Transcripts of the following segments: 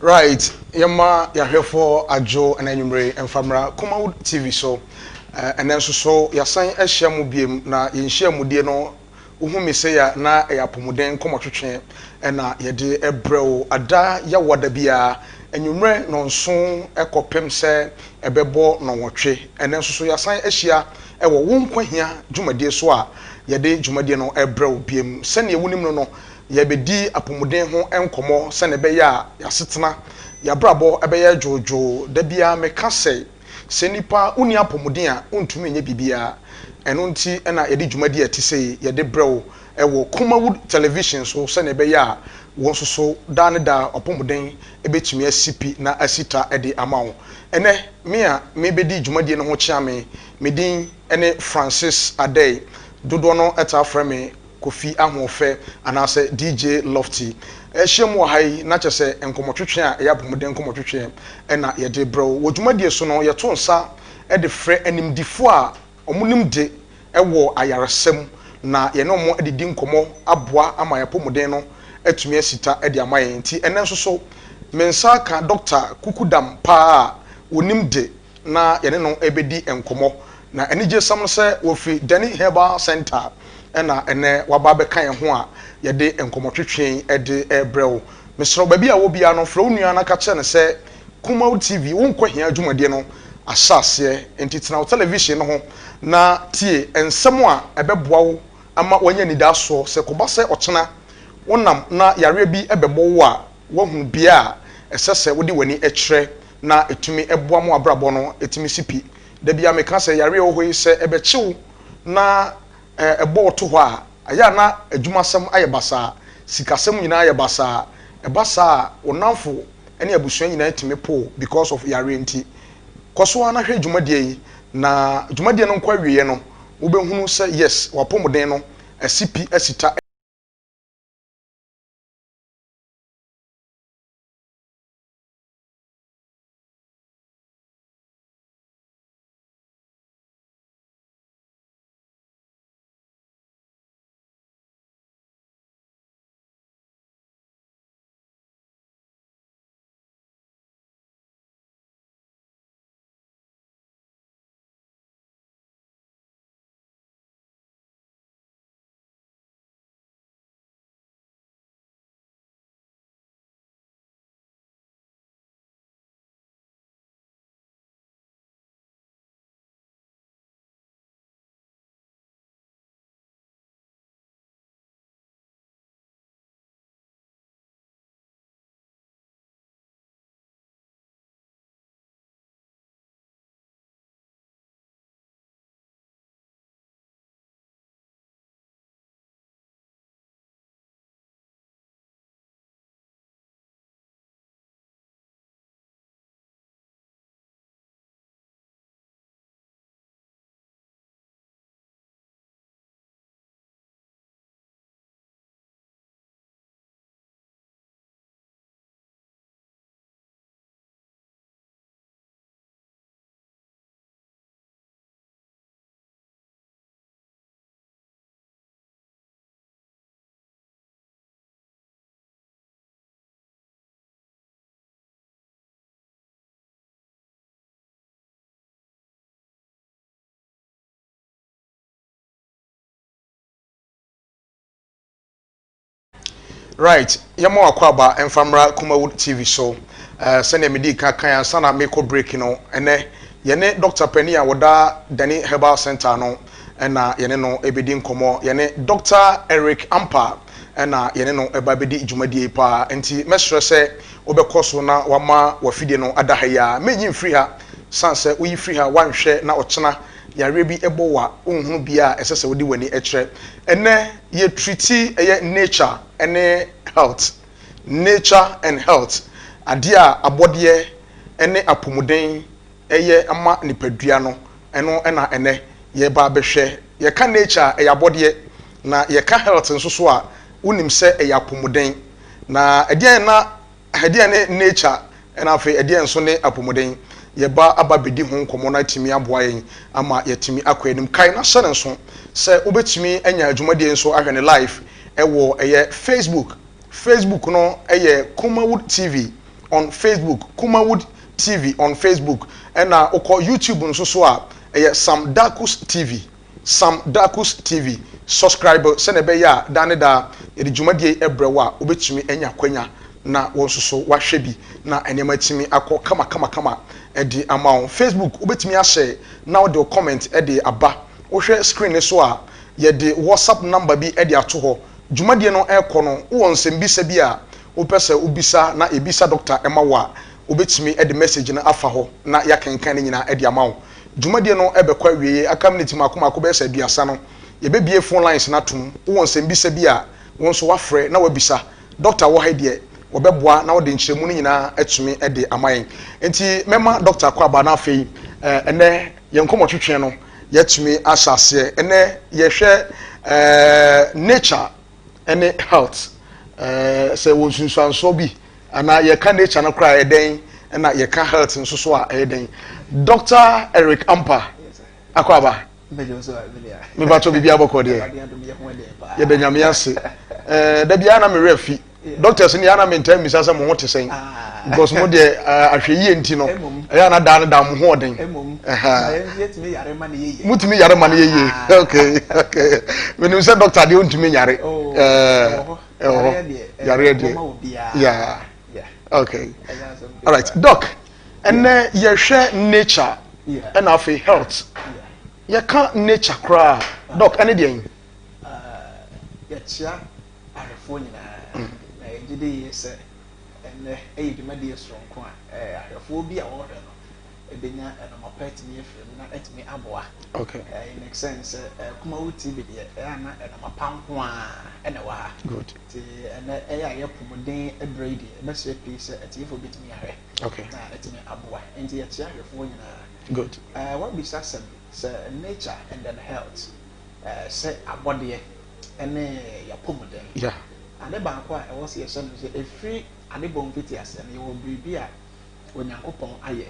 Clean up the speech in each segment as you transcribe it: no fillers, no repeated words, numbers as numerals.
Right, yɛma yɛahwɛfoɔ adwo ɛna anwummere mfa mmra Kumawood TV so. Ɛnɛ nso so yɛasan ahyia mu biem na yɛnhyia mu die no wohu me sɛ ya na ɛyɛ apɔmuden nkɔmmɔtwetwe ɛna yɛde ɛbrɛ wo ada yɛwɔ biara anwummerɛ nɔnson ɛkɔpem sɛ ɛbɛbɔ nɔnwɔtwe. Ɛnɛ nso so yɛasan ahyia ɛwɔ wo Nkwahia dwumadie so a yɛde dwumadie no ɛbrɛ wo biem. Sɛnea wonim no, yɛbɛdi apɔmuden ho nkɔmmɔ sɛnea ɛbɛyɛ a yɛasetena yɛabrabɔ ɛbɛyɛ dwoodwoo. Da biara meka sɛ nipa wonni apɔmuden a, wontumi nyɛ biribiara. Ɛno nti ɛna yɛde dwumadie a ɛte sɛ yɛde brɛ wo ɛwɔ Kumawood Television so sɛnea ɛbɛyɛ a wɔn nso so daa ne daa ɔpɔmuden ɛbɛtumi asi pi na asi ta ɛde ama wo. Ɛnɛ me a mebɛdi dwumadie no ho kyea me, me din ɛne Francis Adei. Dodoɔ no ɛtaa frɛ me Kofi Ahoɔfɛ anaasɛ DJ Lofty. Ɛhyia mu wɔ ha yi na kyerɛ sɛ nkɔmmɔtwetwe a ɛyɛ apɔmuden nkɔmmɔtwetwe ɛna yɛde brɛ wo. Wɔ dwumadie so no, yɛto nsa ɛde frɛ animdifoɔ a ɔmo nim de ɛwɔ ayaresɛm na yɛne ɔmo adidi nkɔmmɔ aboa ama yɛapɔmuden no atumi asita ɛde ama yɛn. Nti ɛnɛ nso so me nsa ka Dɔkta Kukudam paa a onim de na yɛne no ɛbɛdi nkɔmmɔ. Na anigye sam no sɛ wɔfiri Dani Herbal Center ɛna ɛnɛ waba abɛka yɛn ho a yɛde nkɔmmɔtwetwe ɛde ɛrebrɛ wo. Mesrɛ baabi a wɔ biara no, frɛ wo nua na ka kyerɛ no sɛ Kumawood TV wo Nkɔhia dwumadie no ahyɛ aseɛ. Nti tena wo television no ho na tie nsɛm a ɛbɛboa wo ama wanya nidasoɔ sɛ kɔba sɛ ɔkyena wonam na yareɛ bi ɛbɛbɔ wo a, woahu bea a ɛsɛ sɛ wode w'ani kyerɛ na ɛtumi ɛboa mo abrabɔ no ɛtumi si pi. Da bia meka sɛ yareɛ wɔ hɔ yi, sɛ ɛbɛkyew na ɛbɔ wo to hɔ a, ɛyɛ a na adwumasɛm ayɛ basaa, sikasɛm nyinaa ayɛ basaa. Ɛba saa a, wo namfo ne abusua nyinaa tumi po because of yareɛ. Nti kɔ so ara na hwɛ dwumadie yi na dwumadie no nkɔ awieɛ no, wobɛhunu sɛ yes, wapɔmuden no asi pi asi ta. Right, yɛma wakɔ aba mfamra Kumawood TV so. Sɛnea medi ka kan ansa na mekɔ break no, ɛnɛ yɛne Dr. Pani a wɔda Dani Herbal Center no ɛna yɛne no ɛbɛdi nkɔmmɔ. Yɛne Dr. Eric Ampa ɛna yɛne no ɛba bɛdi dwumadie paa. Nti mɛsrɛ sɛ wobɛkɔ so na wama wafidie no ada ha yi a menyi mfiri ha, san sɛ woyi firi ha wanhwɛ na ɔkyena yareɛ bi ɛbɔ wa wonhunu bia a ɛsɛ sɛ wode w'ani kyerɛ. Ɛnɛ yɛtriti ɛyɛ nature ɛne health, nature and health, adeɛ a abɔdeɛ ɛne apɔmuden ɛyɛ ama nipadua no. Ɛno ɛna ɛnɛ yɛba abɛhwɛ. Yɛka nature a, ɛyɛ abɔdeɛ, na yɛka health nso so a, wonim sɛ ɛyɛ apɔmuden. Na ɛdeɛn na ɛdeɛn ne nature, ɛna afei ɛdeɛn nso ne apɔmuden? Yɛba aba bɛdi ho nkɔmmɔ na atumi aboa yɛn ama yɛtumi akɔ anim. Kae na hyɛ ne nso sɛ wobɛtumi anya adwumadie nso ahwɛ ne live ɛwɔ ɛyɛ Facebook. Facebook no ɛyɛ Kumawood TV. on Facebook, Kumawood TV on Facebook, ɛna wokɔ YouTube nso so a, ɛyɛ Sam Darkus TV, Sam Darkus TV. Subscribe sɛnea ɛbɛyɛ a daa ne daa yɛde dwumadie ɛbrɛ wo a, wobɛtumi anya akwanya na wɔn nso so wahwɛ bi na nneɛma atumi akɔ kama kama kama ɛde ama wo. Facebook wobɛtumi ahyɛ na wode wo comment ɛde aba. Wohwɛ screen ne so a, yɛde WhatsApp number bi ɛde ato hɔ. Dwumadie no ɛrekɔ no, wowɔ nsɛmbisa bi a wopɛ sɛ wobisa na ebisa doctor ɛma wo a, wobɛtumi ɛde message no afa hɔ na yɛakenkan no nyinaa ɛde ama wo. Dwumadie no ɛbɛkɔ awie, aka minute mako mako bɛyɛ sɛ 30 no, yɛbɛbie phone lines no atom. Wowɔ nsɛmbisa bi a, wɔn nso wafrɛ na wabisa doctor. Wɔ ha deɛ, wɔbɛboa na wɔde nkyerɛmu no nyinaa atumi de ama yɛn. Nti mɛma doctor akɔ aba no. Afei ɛnɛ yɛn nkɔmmɔ no, yɛatumi ahyɛ aseɛ. Ɛnɛ yɛhwɛ nature ɛne health, sɛ wɔ nsunsuansoɔ bi anaa. Yɛka nature no koraa, ɛyɛ dɛn? Ɛna yɛka health nso so a, ɛyɛ dɛn? Dr Eric Ampa, akɔ aba. Mebatɔ biribi abɔkɔ deɛ, yɛda Nyame ase. Da biara na mewerɛ fi doctors ni ana mentaa mmisa sɛ mo ho te sɛn, because mo deɛ, ahwɛ yie nti no, ɛyɛ ana daa no da mo ho ɔden. Mutumi yare ma no yɛ yie. Okay, menim sɛ doctor deɛ, wontumi nyare. Ɛwɔ hɔ, yareɛ deɛ, yeah. Okay, alright doc, ɛnɛ yɛhwɛ nature ɛna afei health. Yɛka nature koraa, doc, ɛne deɛn? Yɛkyia ahwɛfoɔ nyinaa na yɛgye de yie sɛ ɛnɛ ɛyɛ dwumadie soronko a ahwɛfoɔ bi a wɔrehwɛ no ɛbɛnya ɛnɔmapa atumi afiri mu na atumi aboa. In extent sɛ Kumawu TV deɛ, ɛyɛ ana ɛnɔmapa nko a ɛna ɛwɔ ha. Nti ɛnɛ ɛyɛ a yɛpɔmuden ɛbrɛ yi deɛ, ɛbɛsrɛ pii sɛ atiefoɔ bɛtumi ahwɛ na atumi aboa. Nti yɛkyia ahwɛfoɔ nyinaa. Wabisa sɛm sɛ nature and then health, sɛ abɔdeɛ ɛne yɛpɔmuden. Ade baako a ɛwɔ sɛ yɛhyɛ no sɛ ɛfiri ade bɔ mfiti aseɛ no, yɛwɔ biribi a Onyankopɔn ayɛ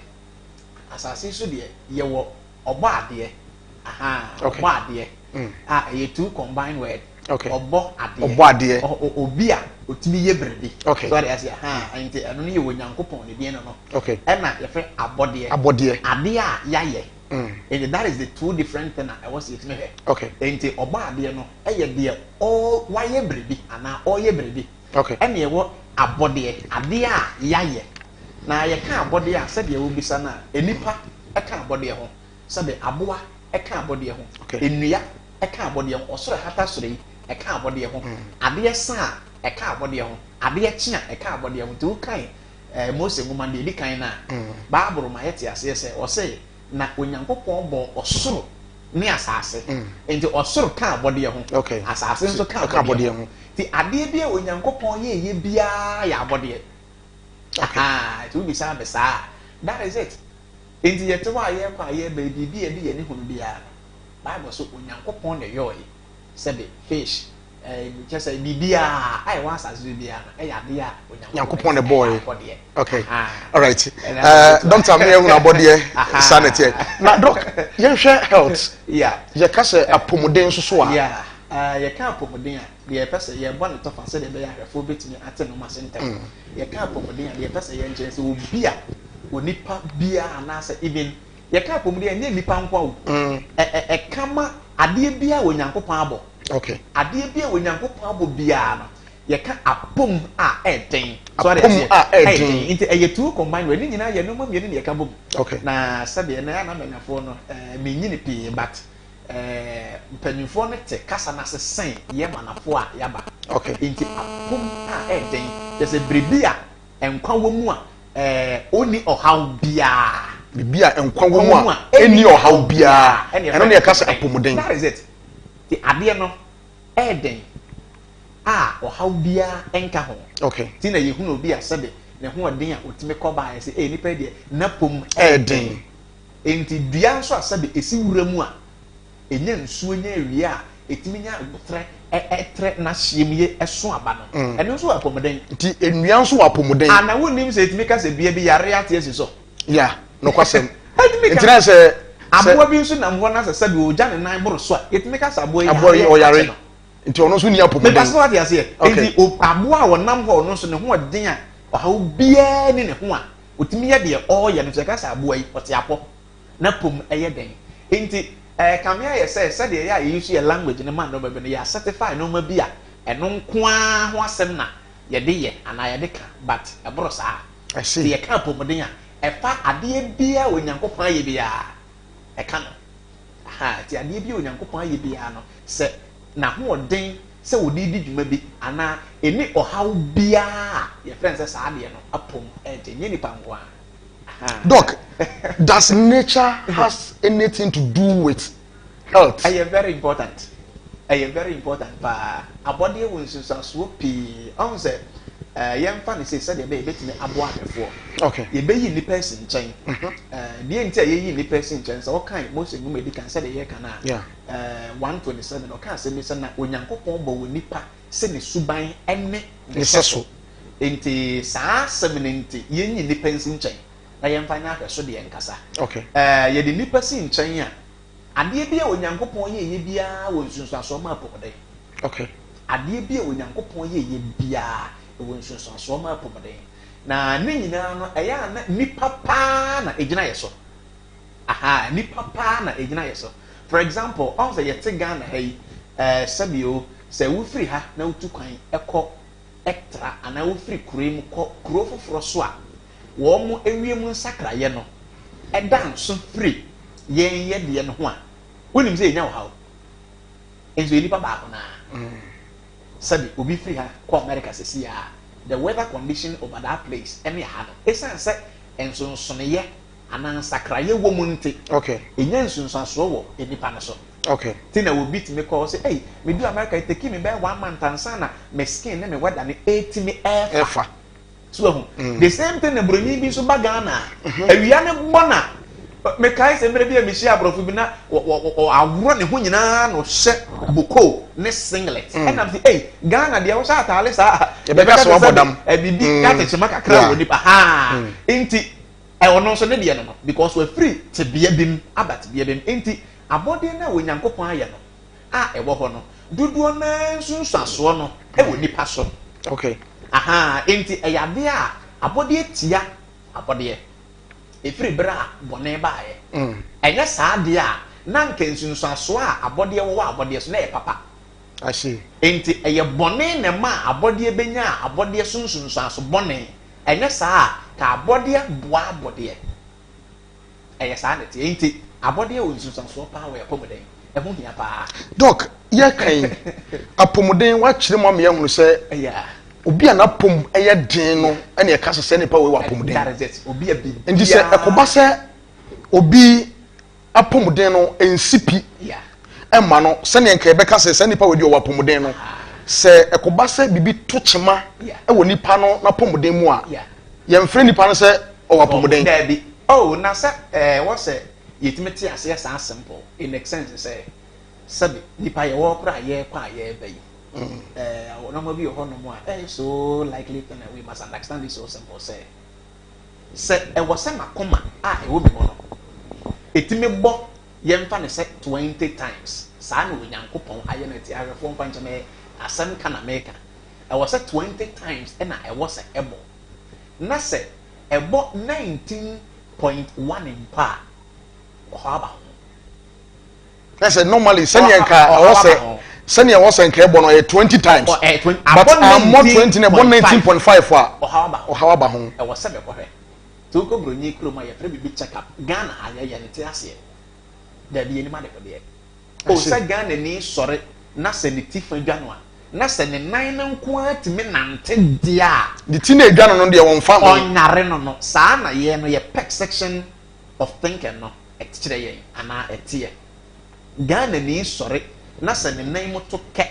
asase yi so deɛ, yɛwɔ ɔbɔ adeɛ aha. Ɔbɔ adeɛ a ɛyɛ two combined word. Ɔbɔ adeɛ. Ɔbɔ adeɛ. Obi a otumi yɛ biribi. So ɔde ase aha, nti ɛno no yɛ Onyankopɔn ne din no. Ɛna yɛfrɛ abɔdeɛ. Abɔdeɛ. Adeɛ a yɛayɛ. Nti that is the two different thing a ɛwɔ sɛ yɛtumi hwɛ. Nti ɔbɔ adeɛ no ɛyɛ deɛ ɔ wayɛ biribi anaa ɔyɛ biribi. Ɛna ɛwɔ abɔdeɛ, adeɛ a yɛayɛ. Na yɛka abɔdeɛ a, sɛdeɛ wobisa no a, nipa ɛka abɔdeɛ ho, sɛdeɛ aboa ɛka abɔdeɛ ho, nnua ɛka abɔdeɛ ho, ɔsoro ɛhata soro yi ɛka abɔdeɛ ho, adeɛ sa a ɛka abɔdeɛ ho, adeɛ kye a ɛka abɔdeɛ ho. Nti wokan Mose nwoma deɛ edi kan na Baabolo ma yɛte aseɛ sɛ ɔsɛ na Onyankopɔn bɔ ɔsoro ne asase. Nti ɔsoro ka abɔdeɛ ho, asase nso ka ɛka abɔdeɛ abɔdeɛ ho. Ho. Nti adeɛ bi a Onyankopɔn yɛyɛ biara yɛ abɔdeɛ. Aha, nti wobisa me saa, that is it. Nti yɛte hɔ a, yɛrekɔ a yɛreba yi, biribi a yɛde yɛn ani hunu biara no, Bible so Onyankopɔn na ɛyɔɔye. Sɛbe fish, kyɛ sɛ biribiara a ɛwɔ asase so biara no ɛyɛ adeɛ a Nyankopɔn na ɛbɔɔye. ɛyɛ abɔdeɛ. Okay. Aha. Alright. Ɛna ɛna Doctor, mi ehun abɔdeɛ Aha. saa na ɛteɛ. Na doc, yɛnhwɛ health. Yɛka sɛ apɔmuden nso so a. Yeah. Yɛka apɔmuden a, deɛ yɛpɛ sɛ yɛbɔ ne tɔfa sɛdeɛ ɛbɛyɛ ahwɛfoɔ bɛtumi ate no ase ntɛm. Yɛka apɔmuden a, deɛ yɛpɛ sɛ yɛnkyerɛ sɛ obi a onipa biara anaasɛ even yɛka apɔmuden a, ɛnyɛ nipa nko a o. Ɛka ma adeɛ biara wɔ Onyankopɔn abɔ. Adeɛ bi a Onyankopɔn abɔ biara no, yɛka apom a ɛɛden. So ade Apom aseɛ? a ɛɛden. Nti ɛyɛ two combined word ne nyinaa yɛ nneɛma mmienu na yɛka bom. Na sɛdeɛ na yɛn anamanyɛfoɔ no, menyi ne pii, but mpanyinfoɔ no te kasa n'ase sɛn yɛ manafoɔ a yaba. Nti apom a ɛɛden kyerɛ sɛ biribi a nkwa wɔ mu a ɔnni ɔhaw biara. Biribi a nkwa wɔ mu a ɛnni ɔhaw biara. Ɛna Ɛno na yɛka sɛ apɔmuden. That is it. Ti adeɛ no ɛɛden a ɔhaw biara nka ho. Ti na yɛhunu obi a sɛbe ne ho ɔden a otumi kɔ baa yɛ sɛ nipa yi deɛ n'apom. Ɛɛden. Nti dua nso a sɛbe esi wura mu a enya nsuo nya awia a etumi nya abotrɛ ɛtrɛ n'ahyeɛ mu yɛ ɛso aba no, ɛno nso wɔ apɔmuden. Nti nnua nso wɔ apɔmuden. Ana wonim sɛ etumi ka sɛ dua bi yare ate asi so? Ya, nokwasɛm. Ɛtumi ka. Nti na sɛ aboa bi nso nam hɔ na sɛ sɛbi ogya ne nan boro so a, yɛtumi ka sɛ aboa yi aboa yi yareɛ ɔyare. akye no. Nti ɔno nso ni apɔmuden. Mepɛ sɛ wate aseɛ. Okay. Nti aboa a ɔnam hɔ, ɔno nso ne ho ɔden a Ɔhaw biara nni ne ho a ɔtumi yɛ deɛ ɔreyɛ no. Nti yɛka sɛ aboa yi, ɔte apɔ. N'apom yɛ den. Nti ɛrekame ayɛ sɛ sɛdeɛ ɛyɛ a yɛ use yɛ language no ma nnoɔma bi no, yɛ acertify nnoɔma bi a ɛno nko ara ho asɛm na yɛde yɛ anaa yɛde ka, but ɛboro saa. I see. Nti yɛka apɔmuden a, ɛfa adeɛ biara a Onyankopɔn ayɛ biara, ɛka no. Ahaa, nti adeɛ biara a Onyankopɔn ayɛ biara no, sɛ n'ahoɔden sɛ wɔde redi dwuma bi anaa ɛnni ɔhaw biara a, yɛfrɛ no sɛ saa adeɛ no apom ɛregye, ɛnyɛ nipa nko ara. Ahaa. Doc, does nature has anything to do with health? Ɛyɛ very important. Ɛyɛ very important paa. Abɔdeɛ wɔ nsunsuansoɔ pii. Ɔhu sɛ eh, yɛmfa no sei sɛdeɛ ɛbɛyɛ yɛbɛtumi aboa ahwɛfoɔ. Okay. Yɛbɛyi nnipa asi nkyɛn. Eh, deɛ nti a yɛyi nnipa asi nkyɛn sɛ wokan Mose nwoma ɛdi kan sɛdeɛ yɛka no a, Yeah. eh, 1:27 ɔka asɛm bi sɛ na Onyankopɔn bɔ wɔ nipa sɛ ne suban ne ne Ne sɛso. sɛso. Enti saa asɛm no nti yɛnyi nnipa nsi nkyɛn na yɛmfa nyɛ ahwɛsodeɛ nkasa. Okay. Eh, yɛde nnipa si nkyɛn a, adeɛ bi a Onyankopɔn yɛeɛ biara wɔ nsunsuansoɔ ma apɔmuden. Okay. Adeɛ bi a Onyankopɔn yɛeɛ biara ɛwɔ nsunsuansoɔ ma apɔmuden. Na ne nyinaa no, ɛyɛ a na nnipa paa na ɛgyina yɛ so. Aha, nnipa paa na ɛgyina yɛ so. For example, ɔhu sɛ yɛte Ghana ha yi, eh, sɛbi o, sɛ wofiri ha na wotu kwan kɔ tra anaa wofiri kuro yi mu kɔ kuro foforɔ so a, wɔn ewiem nsakraeɛ no da nso firi yɛn yɛ deɛ no ho a, wonim sɛ yɛnya ɔhaw. Nso yɛ nipa baako naa. Sɛbi obi firi ha kɔ America sɛsi a, the weather condition over that place ɛne ha no, ɛsiane sɛ nsonsonoeɛ anaa nsakraeɛ wɔ mu nti, Okay. ɛnya nsunsuansoɔ wɔ nipa no so. Okay. Ti na obi tumi kɔ sɛ, ei, medu America, it take me bɛyɛ one month ansa na me skin ne me weather no ɛtumi ɛfa. Ɛfa. So ahu. The same thing na buroni bi nso ba Ghana a, awia ne bɔ na mekae sɛ mmerɛ bi a mehyia aborɔfo bi na aworɔ ne ho nyinaa na ɔhyɛ boko ne singlet. Ɛnam sɛ, ei, Ghana deɛ wohyɛ ataale saa a, Yɛbɛka sɛ wabɔ dam. Biribi atekyema kakra wɔ nipa ha. Nti, ɔno nso ne deɛ no no, because wafiri tebea bi mu aba tebea bi mu. Nti, abɔdeɛ no a Onyankopɔn ayɛ no a ɛwɔ hɔ no, dodoɔ no ara nsunsuansoɔ no wɔ nipa so. Okay. Aha, enti ɛyɛ adeɛ a abɔdeɛ tia abɔdeɛ. Ɛfiri berɛ a bɔne baeɛ. Ɛnyɛ saa adeɛ a, na anka nsunsuansoɔ a abɔdeɛ wɔ wɔ abɔdeɛ so, na ɛyɛ papa. I see. Enti ɛyɛ bɔne na ɛmaa abɔdeɛ bɛnyaa abɔdeɛ so nsunsuanso bɔne. Ɛnyɛ saa a, ka abɔdeɛ boa abɔdeɛ. Ɛyɛ saa na ɛteɛ. Enti abɔdeɛ wɔ nsunsuansoɔ paa wɔ yɛn apɔmuden. Ɛho hia paa. Doc, yɛreka yi, apɔmuden, woakyerɛ mu ama yɛahunu sɛ obi a n'apɔm yɛ den no na yɛka sɛ saa nipa wei wɔ apɔmuden. That is it. Obi a biribiara. Nti sɛ ɛkɔba sɛ obi apɔmuden no nsi pi ɛma no sɛnea nka yɛbɛka sɛ saa nipa wei deɛ ɔwɔ apɔmuden no, sɛ ɛkɔba sɛ biribi to kyema wɔ nipa no n'apɔmuden mu a, yɛmfrɛ nipa no sɛ ɔwɔ apɔmuden. Daabi. Oh, na sɛ ɛwɔ sɛ yɛtumi te aseɛ saa simple in the sense sɛ sɛbi nipa yɛwɔ hɔ koraa a yɛrekɔ a yɛreba yi, nneɛma bi wɔ hɔnom a ɛyɛ so likely thing and we must understand it so simple sɛ sɛ ɛwɔ sɛ m'akoma a ɛwɔ me mu no ɛtumi bɔ yɛmfa no sɛ 20 times saa na Onyankopɔn ayɛ no ɛte ahwɛfoɔ mfa nkyɛ me asɛm ka na meka ɛwɔ sɛ 20 times ɛna ɛwɔ sɛ ɛbɔ na sɛ ɛbɔ 19.1 mpo a ɔhaw aba ho. Na sɛ normally sɛnea nka ɛwɔ sɛ sɛnea ɛwɔ sɛ nka ɛbɔ no ɛyɛ 20 times but ammɔ 20 na ɛbɔ 19.5 a ɔhaw aba ho. Ɛwɔ sɛ bɛkɔhwɛ. Nti wokɔ Buronyi kurom a yɛfrɛ biribi check up. Ghana ha yɛyɛ nte aseɛ. Daabi yɛnim adekodeɛ. O sɛ Ghanani sɔre na sɛ ne ti fa dwa no a, na sɛ ne nan no nko ara tumi nante deɛ a. Ne ti na edwa no no deɛ wɔmfa ho. Ɔnyare no no. Saa na yɛn no yɛ perception of thinking no kyerɛ yɛn anaa ɛteɛ. Ghanani sɔre na sɛ ne nan mu to kɛ,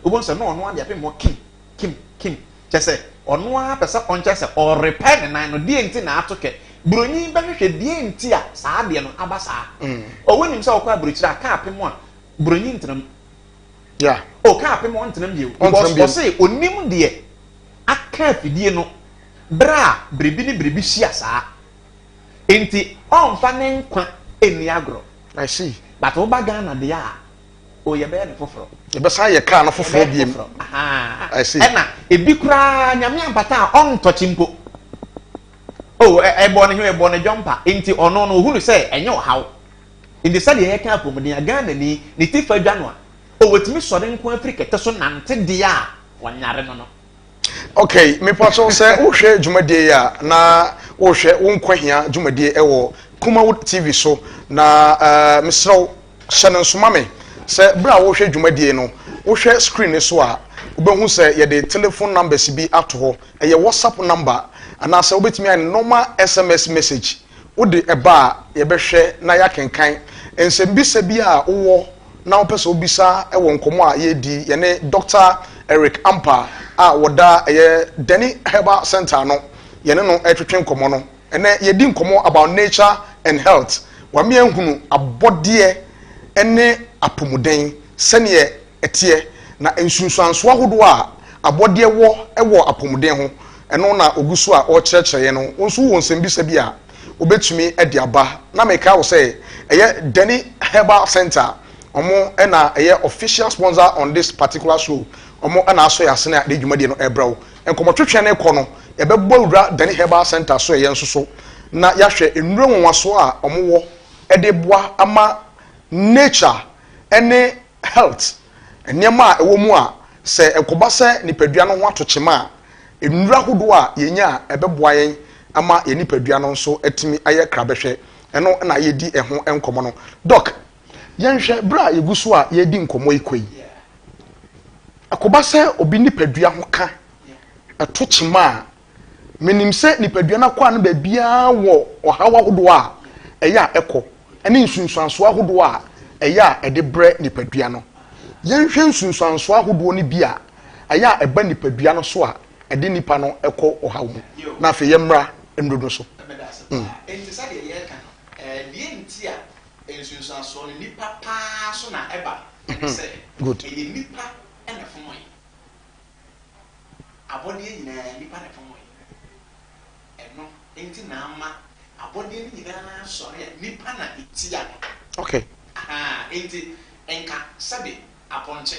wobɛhu sɛ na ɔno ara de apem hɔ kim, kim, kim. Kyerɛ sɛ ɔno ara pɛ sɛ ɔnkyerɛ sɛ ɔrepɛ ne nan no. Deɛ nti na ato kɛ? Buroni bɛhwehwɛ deɛ nti a saa adeɛ no aba saa. Ɔwɔ nim sɛ ɔkɔ aburokyire a kaa apem a buroni ntena mu. Yeah. O kaa apem ɔntena mu bio. Because ɔse onim deɛ aka afidie no berɛ a biribi ne biribi hyia saa. Nti ɔmfa ne nkwa nni agorɔ. I see. But woba Ghana deɛ a. O, yɛbɛyɛ no foforɔ. Yɛbɛsan yɛ kaa no foforɔ Yɛbɛyɛ biem. foforɔ. Ahaa. I see. Ɛna ebi koraa, Nyame ampata a, ɔntɔkye mpo. O, ɛbɔ ne ho, ɛbɔ ne jumper, nti ɔno no ohunu sɛ ɛnyɛ ɔhaw. Nti sɛdeɛ yɛka apɔmuden a, Ghana ni ne ti fa dwa no a, o, wɔtumi sɔre nko afiri kɛtɛ so nante deɛ a ɔnyare no. Okay, mepatɔ sɛ wohwɛ dwumadie yi a, na wohwɛ Wo Nkwa Hia dwumadie ɛwɔ Kumawood TV so. Na mesrɛ wo, hyɛ no nsoma me sɛ berɛ a wohwɛ dwumadie no, wohwɛ screen no so a, wobɛhu sɛ yɛde telephone numbers bi ato hɔ. Ɛyɛ WhatsApp number anaasɛ wobɛtumi ayɛ no normal SMS message. Wode ɛba a, yɛbɛhwɛ na yɛakenkan nsɛmbisa bi a wowɔ na wopɛ sɛ wobisa wɔ nkɔmmɔ a yɛredi yɛne Dr. Eric Ampa a wɔda ɛyɛ Dani Herbal Center no, yɛne no retwetwe nkɔmmɔ no. Ɛnɛ yɛdi nkɔmmɔ about nature and health. Wame ahunu abɔdeɛ ne apɔmuden sɛneɛ ɛteɛ na nsunsuansoɔ ahodoɔ a abɔdeɛ wɔ apɔmuden ho. Ɛno na ogu so a ɔrekyerɛkyerɛ yɛn no. Wo nso wowɔ nsɛmbisa bi a wobɛtumi de aba. Na meka wo sɛ ɛyɛ Dani Herbal Center, ɔmo ɛna ɛyɛ official sponsor on this particular show. Ɔmo ɛna asɔ yɛ asene a de dwumadie no ɛbrɛ wo. Nkɔmmɔtwetwe ne kɔ no, yɛbɛbɔ wura Dani Herbal Center so, ɛyɛ nso so na yɛahwɛ nnuro nwanwasoɔ a ɔmo wɔ ɛde boa ama nature ɛne health, nneɛma a ɛwɔ mu a sɛ ɛkɔba sɛ nipadua no ho ato kyema a, nnuro ahodoɔ a yɛnya a ɛbɛboa yɛn ama yɛn nipadua no nso atumi ayɛ krabɛhwɛ. Ɛno na yɛdi ɛho nkɔmmɔ no. Doc, yɛnhwɛ berɛ a yɛgu so a yɛredi nkɔmmɔ yi kɔ yi, ɛkɔba sɛ obi nipadua ho ka ɛto kyema a, menim sɛ nipadua no akɔ a no baabiara wɔ ɔhaw ahodoɔ a ɛyɛ a ɛkɔ ɛne nsunsuansoɔ ahodoɔ a ɛyɛ a ɛde brɛ nipadua no. Yɛnhwɛ nsunsuansoɔ ahodoɔ no bi a ɛyɛ a ɛba nipadua no so a ɛde nipa no ɛkɔ ɔhaw mu, na afei yɛmmra nnuro no so. Ɛbɛda ase paa. Nti sɛdeɛ yɛreka no, deɛ nti a nsunsuansoɔ no nipa paa so na ɛba no ɛne sɛ ɛyɛ nipa ɛna fom yɛ. Abɔdeɛ nyinaa, nipa na fom yɛ. Ɛno nti na ama abɔdeɛ no nyinaa sɔre a, nipa na etia no. Aha, nti nka sɛbe apɔnkye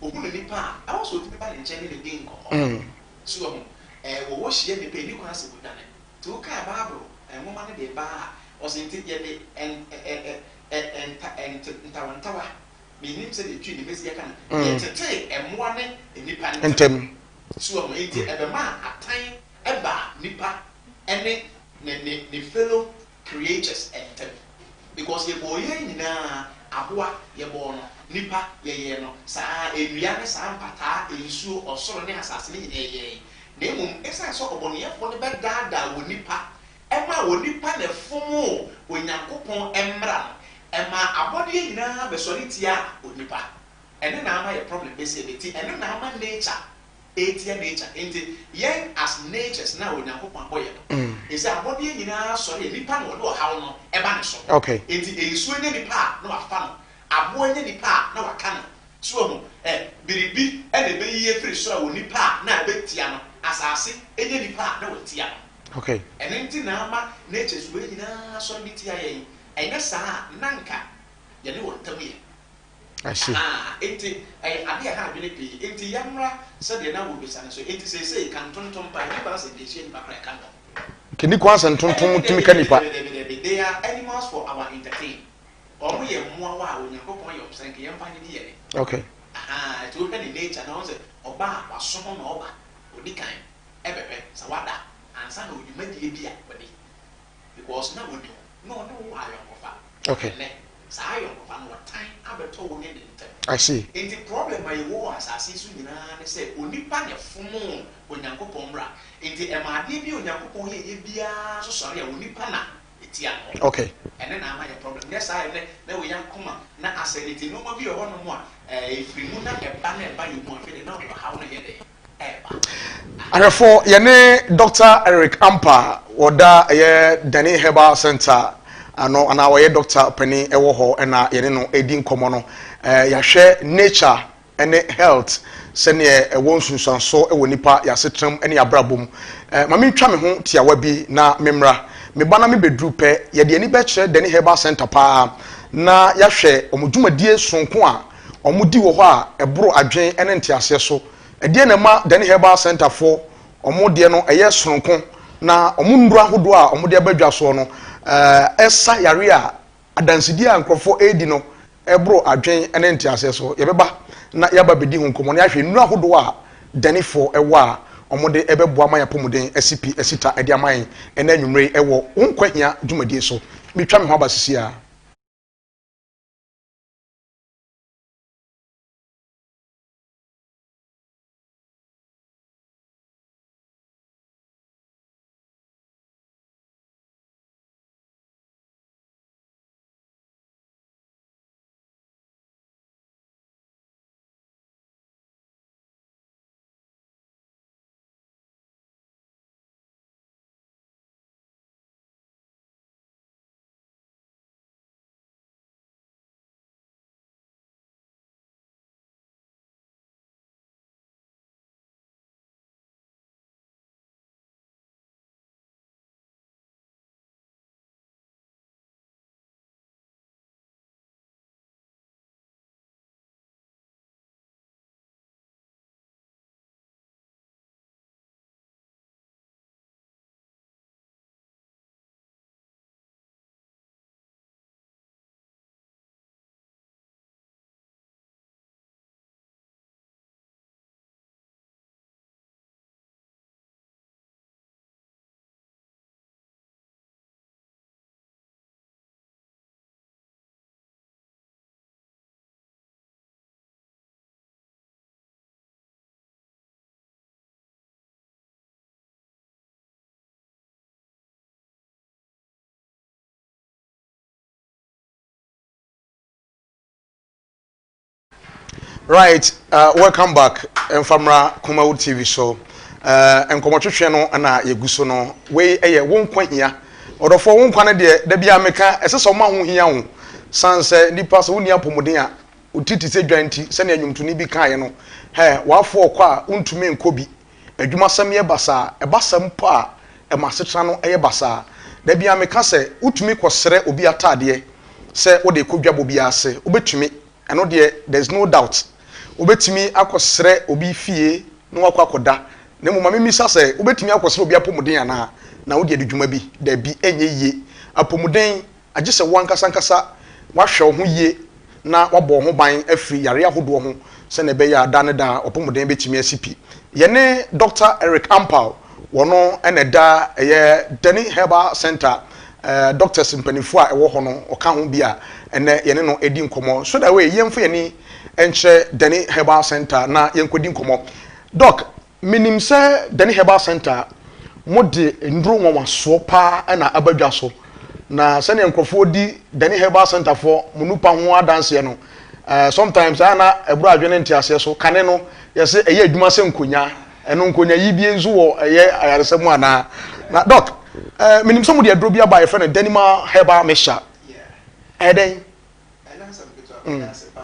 ohunu nipa a, ɛwɔ sɛ otumi ba ne nkyɛn ne ne di nkɔmmɔ. So ɛho wɔwɔ hyia nipa ani kwan sɛ wɔdwane. Nti wokaa Bible nwoma no de baa a, ɔsɛ nti yɛde ɛn ɛ ɛ ɛ ɛnta ɛnte ntawantawa, menim sɛ deɛ Twi ne mɛsi aka no, yɛtetee mmoa ne nipa ntam. Ntɛm. So ɛho nti ɛbɛma atan ɛbaa nipa ɛne ne fellow creatures ntam, because yɛbɔɔ yɛn nyinaa, aboa yɛbɔɔ no, nipa yɛyɛ no saa, nnua ne saa mpataa, nsuo, ɔsoro ne asase ne nyinaa yɛyɛ. Na mmom ɛsiane sɛ ɔbɔneyɛfoɔ no bɛdaadaa wɔ nipa, ɛma wɔ nipa na ɛfom Onyankopɔn mmra no, ɛma abɔdeɛ nyinaa bɛsɔre tia onipa. Ɛno na ama yɛ problem bɛsi ɛbɛti. Ɛno na ama nature etia nature. Nti yɛn as natures na Onyankopɔn abɔ yɛn no, ɛsɛ abɔdeɛ nyinaa sɔre a, nipa na ɔde ɔhaw no ɛba ne so. Nti nsuo nye nipa a, na wafa no, aboa nye nipa a, na waka no so. Ɛho biribi ɛna ɛbɛyi efiri soro a wɔ nipa a na ɛbɛtia no, asase enye nipa a na watia no. Ɛno nti na ama natures wei nyinaa sɔre de tia yɛn. Ɛnyɛ saa a, nanka yɛne wɔn ntam yɛ. I see. Ah, nti ɛyɛ ade a ɛha adwene pii. Nti yɛmmra sɛdeɛ na wɔbisa no so. Nti seesei ka ntontom pa, ɛni kwan sɛ nkehyia nipa koraa ɛka no. Kani kwan sɛ ntontom tumi ka nipa? Dabi, dabi. They are animals for our entertain. Wɔn yɛ mmoawa a Onyankopɔn yɛ wɔn sɛ nka yɛmfa nye di yɛn. Aha, nti wohwɛ ne nature na wɔn sɛ ɔba a, waso ho na ɔba. Odi kan ɛbɛhwɛ sɛ wada ansa na odwumadie bi a wɔde, because na wɔni hɔ na ɔne wo wɔ ayɔnkofa. Ɛnɛ saa ayɔnkofa no, wɔtan abɛtɔ wo ne ne ntam. I see. Nti problem a yɛwɔ wɔ asase yi so nyinaa ne sɛ onipa na ɛfom Onyankopɔn mmra. Nti ɛma adeɛ bi a Onyankopɔn yɛyɛ biara so sɔre a, onipa na ɛtia no. Ɛne na ama yɛ problem. Nyɛ saa, ɛnɛ na wɔyɛ akoma na asɛ ne. Nti nneɛma bi wɔ hɔnom a ɛfiri mu na ɛba na ɛba yɛ mu. Afei de na ɔhaw no yɛ dɛ ɛɛba. Ahwɛfo, yɛne Dr. Eric Ampa, wɔda ɛyɛ Dani Herbal Center ano anaa wɔyɛ doctor panin ɛwɔ hɔ, ɛna yɛne no ɛdi nkɔmmɔ no. Yɛahwɛ nature ɛne health sɛneɛ ɛwɔ nsunsuanso ɛwɔ nipa yɛasetenam ɛne abrabɔ mu. Ma mentwa me ho tiawa bi na memmra. Meba na mebɛduru pɛ, yɛde ani bɛkyerɛ Dani Herbal Center paa na yɛahwɛ wɔn dwumadie sononko a wɔdi wɔ hɔ a ɛboro adwene ne nteaseɛ so. Ɛdeɛn na ɛma Dani Herbal Centre foɔ wɔn deɛ no ɛyɛ sononko na wɔn nnuro ahodoɔ a wɔde aba dwa soɔ no ɛsa yareɛ a adansedie a nkurɔfoɔ redi no ɛboro adwene ne nteaseɛ so. Yɛbɛba na yɛaba abɛdi ho nkɔmmɔ na yɛahwɛ nnuro ahodoɔ a Danifoɔ wɔ a wɔde bɛboa ma yɛn apɔmuden asi pi asi ta de ama yɛn ɛnnɛ anwummerɛ yi wɔ Wo Nkwa Hia dwumadie so. Metwa me ho aba sisi ara. Right, uh, welcome back. Mfamra Kumawu TV so. Uh, nkɔmɔtwetwe no na yɛgu so no. Wei ɛyɛ wo nkwa hia. Ɔdɔfoɔ wo nkwa no deɛ da biara meka ɛsɛ sɛ ɔma ho hia wo. San sɛ nipa sɛ wonni apɔmuden a wo ti te sɛ dwan ti sɛnea nnwomtoni bi kaeɛ no. Hɛ, w'afoɔ kɔ a wontumi nkɔ bi. Adwumasɛm yɛ basaa. Ɛba saa mpo a, ɛma asetena no yɛ basaa. Da biara meka sɛ, wotumi kɔsrɛ obi ataadeɛ sɛ wode rekɔ dwabɔ bi ase. Wobɛtumi. Ɛno deɛ, there is no doubt. Wobɛtumi akɔsrɛ obi fie na woakɔ akɔda. Na mmom ma memmisa sɛ, wobɛtumi akɔsrɛ obi apɔmuden anaa? Na wode adi dwuma bi? Dabi, ɛnyɛ yie. Apɔmuden, agye sɛ wo ankasa ankasa woahwɛ wo ho yie na woabɔ wo ho ban afiri yareɛ ahodoɔ ho sɛdeɛ ɛbɛyɛ a daa ne daa w'apɔmuden bɛtumi asi pi. Yɛne Dɔkta Eric Ampaw, wɔno na ɛda ɛyɛ Dani Herbal Centre doctors mpanimfoɔ a ɛwɔ hɔ no, ɔka ho bi a ɛnnɛ yɛne no redi nkɔmmɔ. So that way yɛmfa yɛn ani nkyerɛ Dani Herbal Centre na yɛnkɔdi nkɔmmɔ. Doc, Menim sɛ Dani Herbal Centre mo de nnuro nwanwasoɔ paa na aba dwa so, na sɛdeɛ nkorɔfoɔ di Dani Herbal Centre foɔ mo nupa ho adanseɛ no, eh, sometimes ɛyɛ a na ɛboro adwene ne nteaseɛ so. Kane no, yɛse ɛyɛ adwuma sɛ nkonya, ɛno nkonya yi bie nso wɔ ɛyɛ ayaresa mu anaa? Na Doc, eh, menim sɛ mode aduro bi aba a yɛfrɛ no Danimal Herbal Mixture, ɛyɛ dɛn? Ɛnyɛ asɛm ketewa, meda ase paa.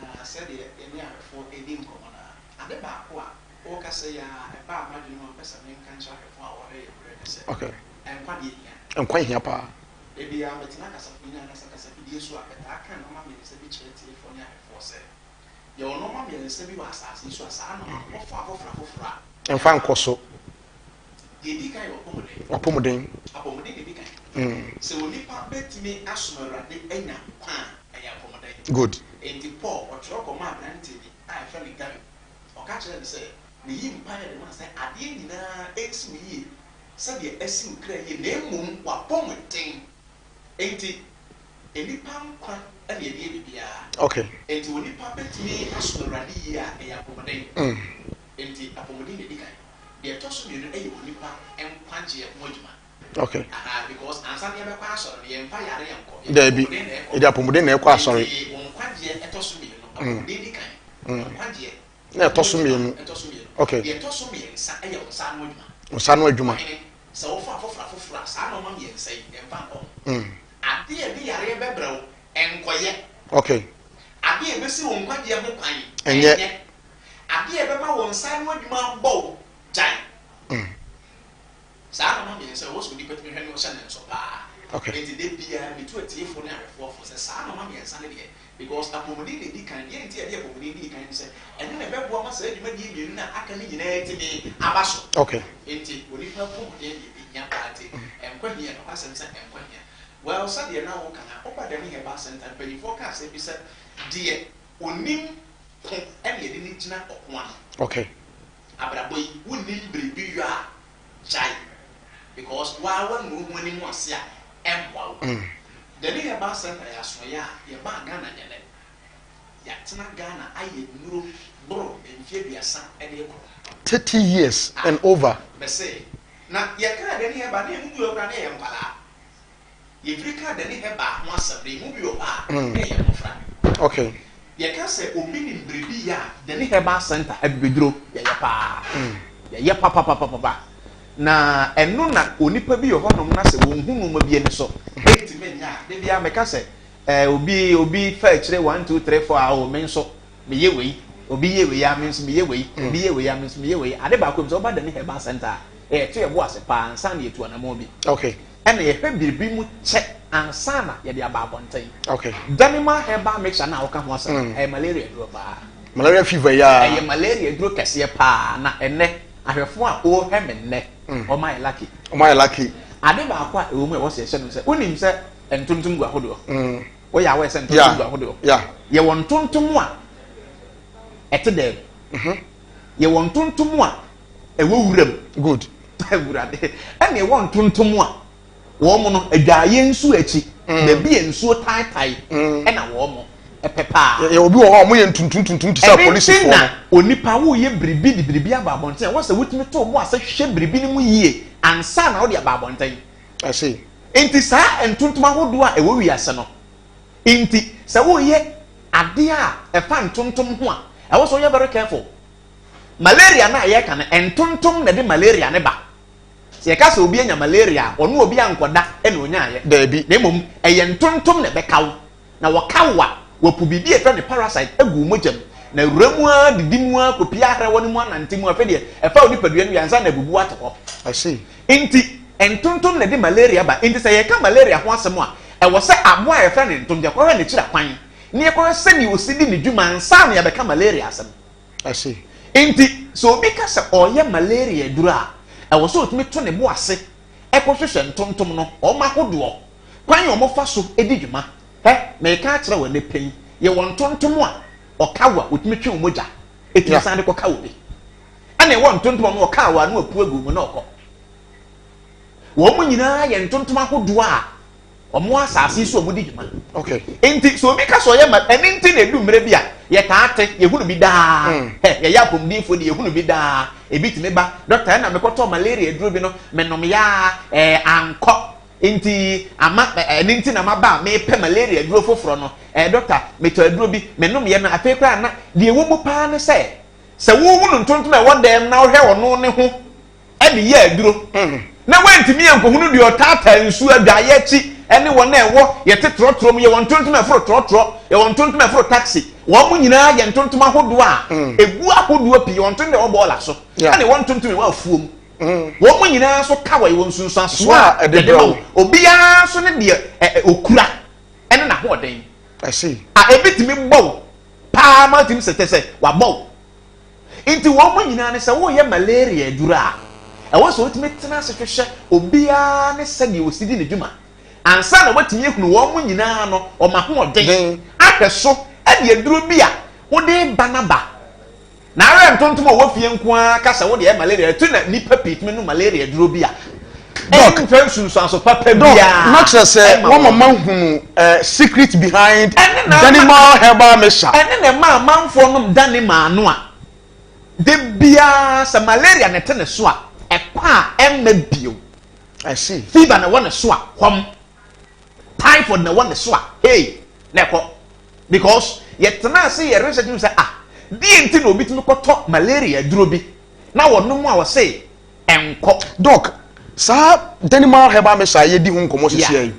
Na sɛdeɛ yɛne ahwɛfoɔ redi nkɔmmɔ no ara, ade baako a worekasa yi ara ɛbaa m'adwene mu a mepɛ sɛ menka nkyerɛ ahwɛfoɔ a wɔhwɛ yɛn berɛ ne sɛ, nkwa deɛ hia. Nkwa hia paa. Da biara metena kasafoni anaasɛ kasafidie so a, metaa ka nnoɔma mmiɛnsa bi kyerɛ atiefoɔ ne ahwɛfoɔ sɛ, yɛwɔ nnoɔma mmiɛnsa bi wɔ asase yi so a saa nnoɔma no wɔfa afoforɔ afoforɔ a, Ɛmfa nkɔ so. Deɛ ɛdi kan yɛ w'apɔmuden. W'apɔmuden. Apɔmuden na ɛdi kan. Sɛ onipa bɛtumi asom Awurade anya nkwa a, ɛyɛ apɔmuden. Good. Enti Paul, ɔtwerɛ kɔmaa aberanteɛ bi a yɛfrɛ no Gaio. Ɔka kyerɛɛ no sɛ, Meyi mpaeɛ de ma sɛ adeɛ nyinaa nsi wo yie sɛdeɛ asi wo kra yie, na mmom w'apɔmuden. Enti nnipa nkwa na yɛde yɛ biribiara. Okay. Enti onipa bɛtumi asom Awurade yie a, ɛyɛ apɔmuden. Enti apɔmuden na ɛdi kan. Deɛ ɛtɔ so mmienu yɛ onipa nkwagyeɛ ho adwuma. Okay. Aha, because ansa na yɛbɛkɔ asɔre no, yɛmfa yareɛ nkɔ. Yɛde Daabi, apɔmuden na ɛkɔ. yɛde apɔmuden na ɛkɔ asɔre. Enti wo nkwagyeɛ ɛtɔ so mmienu. Apɔmuden di kan. Nkwagyeɛ Na ɛtɔ so mmienu. ɛtɔ so mmienu. Okay. Deɛ ɛtɔ so mmiɛnsa yɛ wo nsa ano adwuma. Wo nsa ano adwuma. Ɔhene, sɛ wofa afoforɔ afoforɔ a, saa nnoɔma mmiɛnsa yi, mfa nkɔ ho. Adeɛ a ɛde yareɛ bɛbrɛ wo, nkɔyɛ. Okay. Adeɛ a ɛbɛsi wo nkwagyeɛ ho kwan, Ɛnyɛ. nyɛ. Adeɛ a ɛbɛma wo nsa ano adwuma abɔ wo, gyae. Saa nnoɔma mmiɛnsa yi, ɛwɔ sɛ onipa tumi hwɛ na ɔhyɛ ne nso paa. Enti da biara metu atiefoɔ ne ahwɛfoɔ fo sɛ saa nnoɔma mmiɛnsa no deɛ, because apɔmuden na ɛdi kan, deɛ nti a yɛde apɔmuden dii kan ne sɛ ɛno na ɛbɛboa ma saa dwumadie mmienu no a aka no nyinaa atumi aba so. Enti onipa apɔmuden deɛ ɛhia paa nti nkwa hia, nokwasɛm sɛ nkwa hia. Well, sɛdeɛ na woka no a, woba Dani Herbal Centre, mpanyinfoɔ ka asɛm bi sɛ deɛ ɔnim ko na yɛde no gyina ɔko ano. Abrabɔ yi, wonnim biribi yɔ a, gyae because woaa woannu wo ho anim ase a, ɛmmoa wo. Dani Herbal Centre yɛ asoɛeɛ a yɛbaa Ghana nyɛ nɛ. Yɛatena Ghana ayɛ nnuro boro mfeɛ 30 de rekɔ. 30 years and over. Mese, na yɛkaa Dani Herbal na yɛn mu bi wɔ hɔ koraa na yɛyɛ nkwadaa. Yɛfiri kaa Dani Herbal ho asɛm no, yɛn mu bi wɔ hɔ a, na yɛyɛ mmɔfra. Yɛka sɛ obi nim biribi yɛ a, Dani Herbal Centre, abibiduro, yɛyɛ paa. Yɛyɛ papapapapa. Na ɛno na onipa bi wɔ hɔnom na sɛ wɔnhu nnoɔma bi ani so, ɛntumi nyɛ a, da biara meka sɛ, eh, obi, obi fa akyire one, two, three, four a, oh, me nso, meyɛ wei. Obi yɛ wei a, me nso meyɛ wei. Obi yɛ wei a, me nso meyɛ wei. Ade baako a ɛwom sɛ, woba Dani Herbal Centre a, yɛto yɛn bo ase paa ansa na yɛatu anammɔn bi. Ɛna yɛhwɛ biribi mu kyɛ ansa na yɛde aba abɔnten. Danima herbal mixture no a woka ho asɛm no, ɛyɛ malaria duro paa. Malaria fever yi ara. Ɛyɛ malaria duro kɛseɛ paa. Na ɛnnɛ, ahwɛfoɔ a wɔrehwɛ me nnɛ, wɔn ayɛ lucky. Wɔn ayɛ lucky. Ade baako a ɛwɔ mu a ɛwɔ sɛ yɛhyɛ no sɛ, wonim sɛ ntontom gu ahodoɔ? Woyɛ aware sɛ ntontom gu ahodoɔ? Yɛwɔ ntontom a ɛte dɛm. Yɛwɔ ntontom a ɛwɔ wuram. Good. Awurade. Ɛna ɛwɔ ntontom a wɔn no adwaeɛ nsuo akyi, baabi a nsuo taetae ɛna wɔn ɛpɛ paa. Yɛ obi wɔ hɔ a wɔn yɛ ntuntum tuntum te sɛ Ɛno nti apolisifoɔ na no. onipa woyɛ biribi de biribi aba abɔnten a, ɛwɔ sɛ wotumi to wo bo ase hwehwɛ biribi no mu yie ansa na wode aba abɔnten. I see. Nti saa ntontom ahodoɔ a ɛwɔ wiase no nti, sɛ woyɛ adeɛ a ɛfa ntontom ho a, ɛwɔ sɛ woyɛ very careful. Malaria no a yɛreka no, ntontom na ɛde malaria no ba. Sɛ yɛka sɛ obi anya malaria a, ɔne obi ankɔda na ɔnyaeɛ. Daabi. Na mmom, ɛyɛ ntontom na ɛbɛka wo. Na wɔka wo a, wɔapu biribi a yɛfrɛ no parasite agu wo mogya mu. Na awura mu ara, didi mu ara, kɔpie ahrawa no mu anante mu. Afei deɛ, ɛfa wo nipadua no wie ansa na abubu ato hɔ. I see. Enti, ntontom na ɛde malaria ba. Enti sɛ yɛreka malaria ho asɛm a, ɛwɔ sɛ aboa a yɛfrɛ no ntontom, yɛkɔhwɛ n'akyiri akwan, na yɛkɔhwɛ sɛdeɛ ɔsi di ne dwuma ansa na yɛabɛka malaria asɛm. Ase. Enti, sɛ obi ka sɛ ɔreyɛ malaria aduru a, ɛwɔ sɛ otumi to ne bo ase kɔhwehwɛ ntontom no, wɔn ahodoɔ, kwan a wɔfa so di dwuma. Hɛ, mereka akyerɛ wo ɛnnɛ pɛn, yɛwɔ ntontom a ɔka wo a, otumi twe wo mogya, ɛtumi san de kɔka obi. Ɛna yɛwɔ ntontom a ɔno ɔka wo a, na wapu agu wo mu na ɔkɔ. Wɔn nyinaa yɛ ntontom ahodoɔ a wɔn asase yi so a wɔdi dwuma. Okay. Nti sɛ obi ka sɛ ɔyɛ ma ɛne nti na edu mmerɛ bi a yɛtaa te yɛhunu bi daa. Hɛ yɛyɛ apɔmudenfoɔ de yɛhunu bi daa. Ebi tumi ba dɔkta ɛna mekɔtɔ malaria aduro bi no menom yaa ɛɛ ankɔ nti ama ɛne nti na maba a mepɛ malaria aduro foforɔ no ɛɛ dɔkta metɔ aduro bi menom yɛ no afei koraa na deɛ ɛwɔ mu paa ne sɛ sɛ wohunu ntontom a ɛwɔ dɛm na wohwɛ ɔno ne ho de yɛ aduro na wantumi ankohunu deɛ ɔtaataa nsuo adwaeɛ akyi ne wɔn a ɛwɔ yɛte trɔtrɔ mu yɛwɔ ntontom a ɛforo trɔtrɔ yɛwɔ ntontom a ɛforo taxi wɔn mo nyinaa yɛ ntontom ahodoɔ a ɛgu ahodoɔ pii yɛwɔ ntontom a ɛwɔ bɔɔla so ɛna ɛwɔ ntontom a ɛwɔ afuo mu wɔn mo nyinaa nso ka wɔ yɛwɔ nsunsuansoɔ a yɛde ma wo obiara nso ne deɛ okura ɛne n'ahoɔden a ebi tumi bɔ wo paa ma tumi sɛ kyɛ sɛ wabɔ wo. Nti wɔn mu nyinaa no sɛ woreyɛ malaria aduro a, ɛwɔ sɛ wotumi tena ase hwehwɛ obiara ne sɛdeɛ ɔsi di ne dwuma ansa na woatumi ahunu wɔn mu nyinaa no wɔn ahoɔden ahwɛ so de aduro bi a wode reba no aba. Na awɛ ntontom a ɔwɔ fie nko ara ka sɛ wode yɛ malaria ɛtu na nnipa pii tumi nom malaria aduro bi a ɛmfa nsunsuanso papa biara na kyerɛ sɛ ɛma wɔma wɔn. mahunu eh, secret behind Ɛne na ama Danimal herbal mixture. ɛne na ɛma amanfoɔ nom Danimal no a da biara sɛ malaria na ɛte ne so a ɛkɔ a ɛmma bio. I see. Fever na ɛwɔ ne so a hɔm, typhoid na ɛwɔ ne so a hey na ɛkɔ because yɛtena ase yɛ research mu sɛ ah deɛ nti na obi tumi kɔtɔ malaria aduro bi na wɔnom a wɔse ɛnkɔ. Doc, saa Danimal herbal mixture a yɛdi ho nkɔmmɔ sesia yi,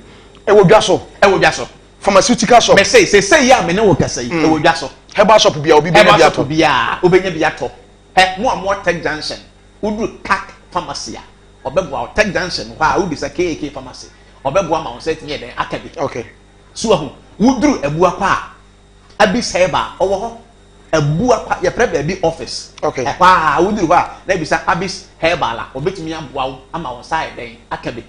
ɛwɔ dwa so? Ɛwɔ dwa so. Pharmaceutical shop? Mese, sesei yi a me ne wo kasa yi, ɛwɔ dwa so. Herbal shop bia obi bɛnya bi atɔ? Herbal shop biara, wobɛnya bi atɔ. Hɛ, mo a mowɔ Tech Junction, woduru KAK Pharmacy a, ɔbɛboa wo. Tech Junction hɔ a, wobisa KAK Pharmacy. Ɔbɛboa ma wo nsa atumi ayɛ dɛn aka bi. Okay. So wahu, woduru Abuakwa a, Abis Herbal, ɔwɔ hɔ. Abuakwa, yɛfrɛ baabi office. Okay. Ɛhɔ a woduru hɔ a, na ebisa Abis Herbal a, ɔbɛtumi aboa wo ama wo nsa ayɛ dɛn aka bi.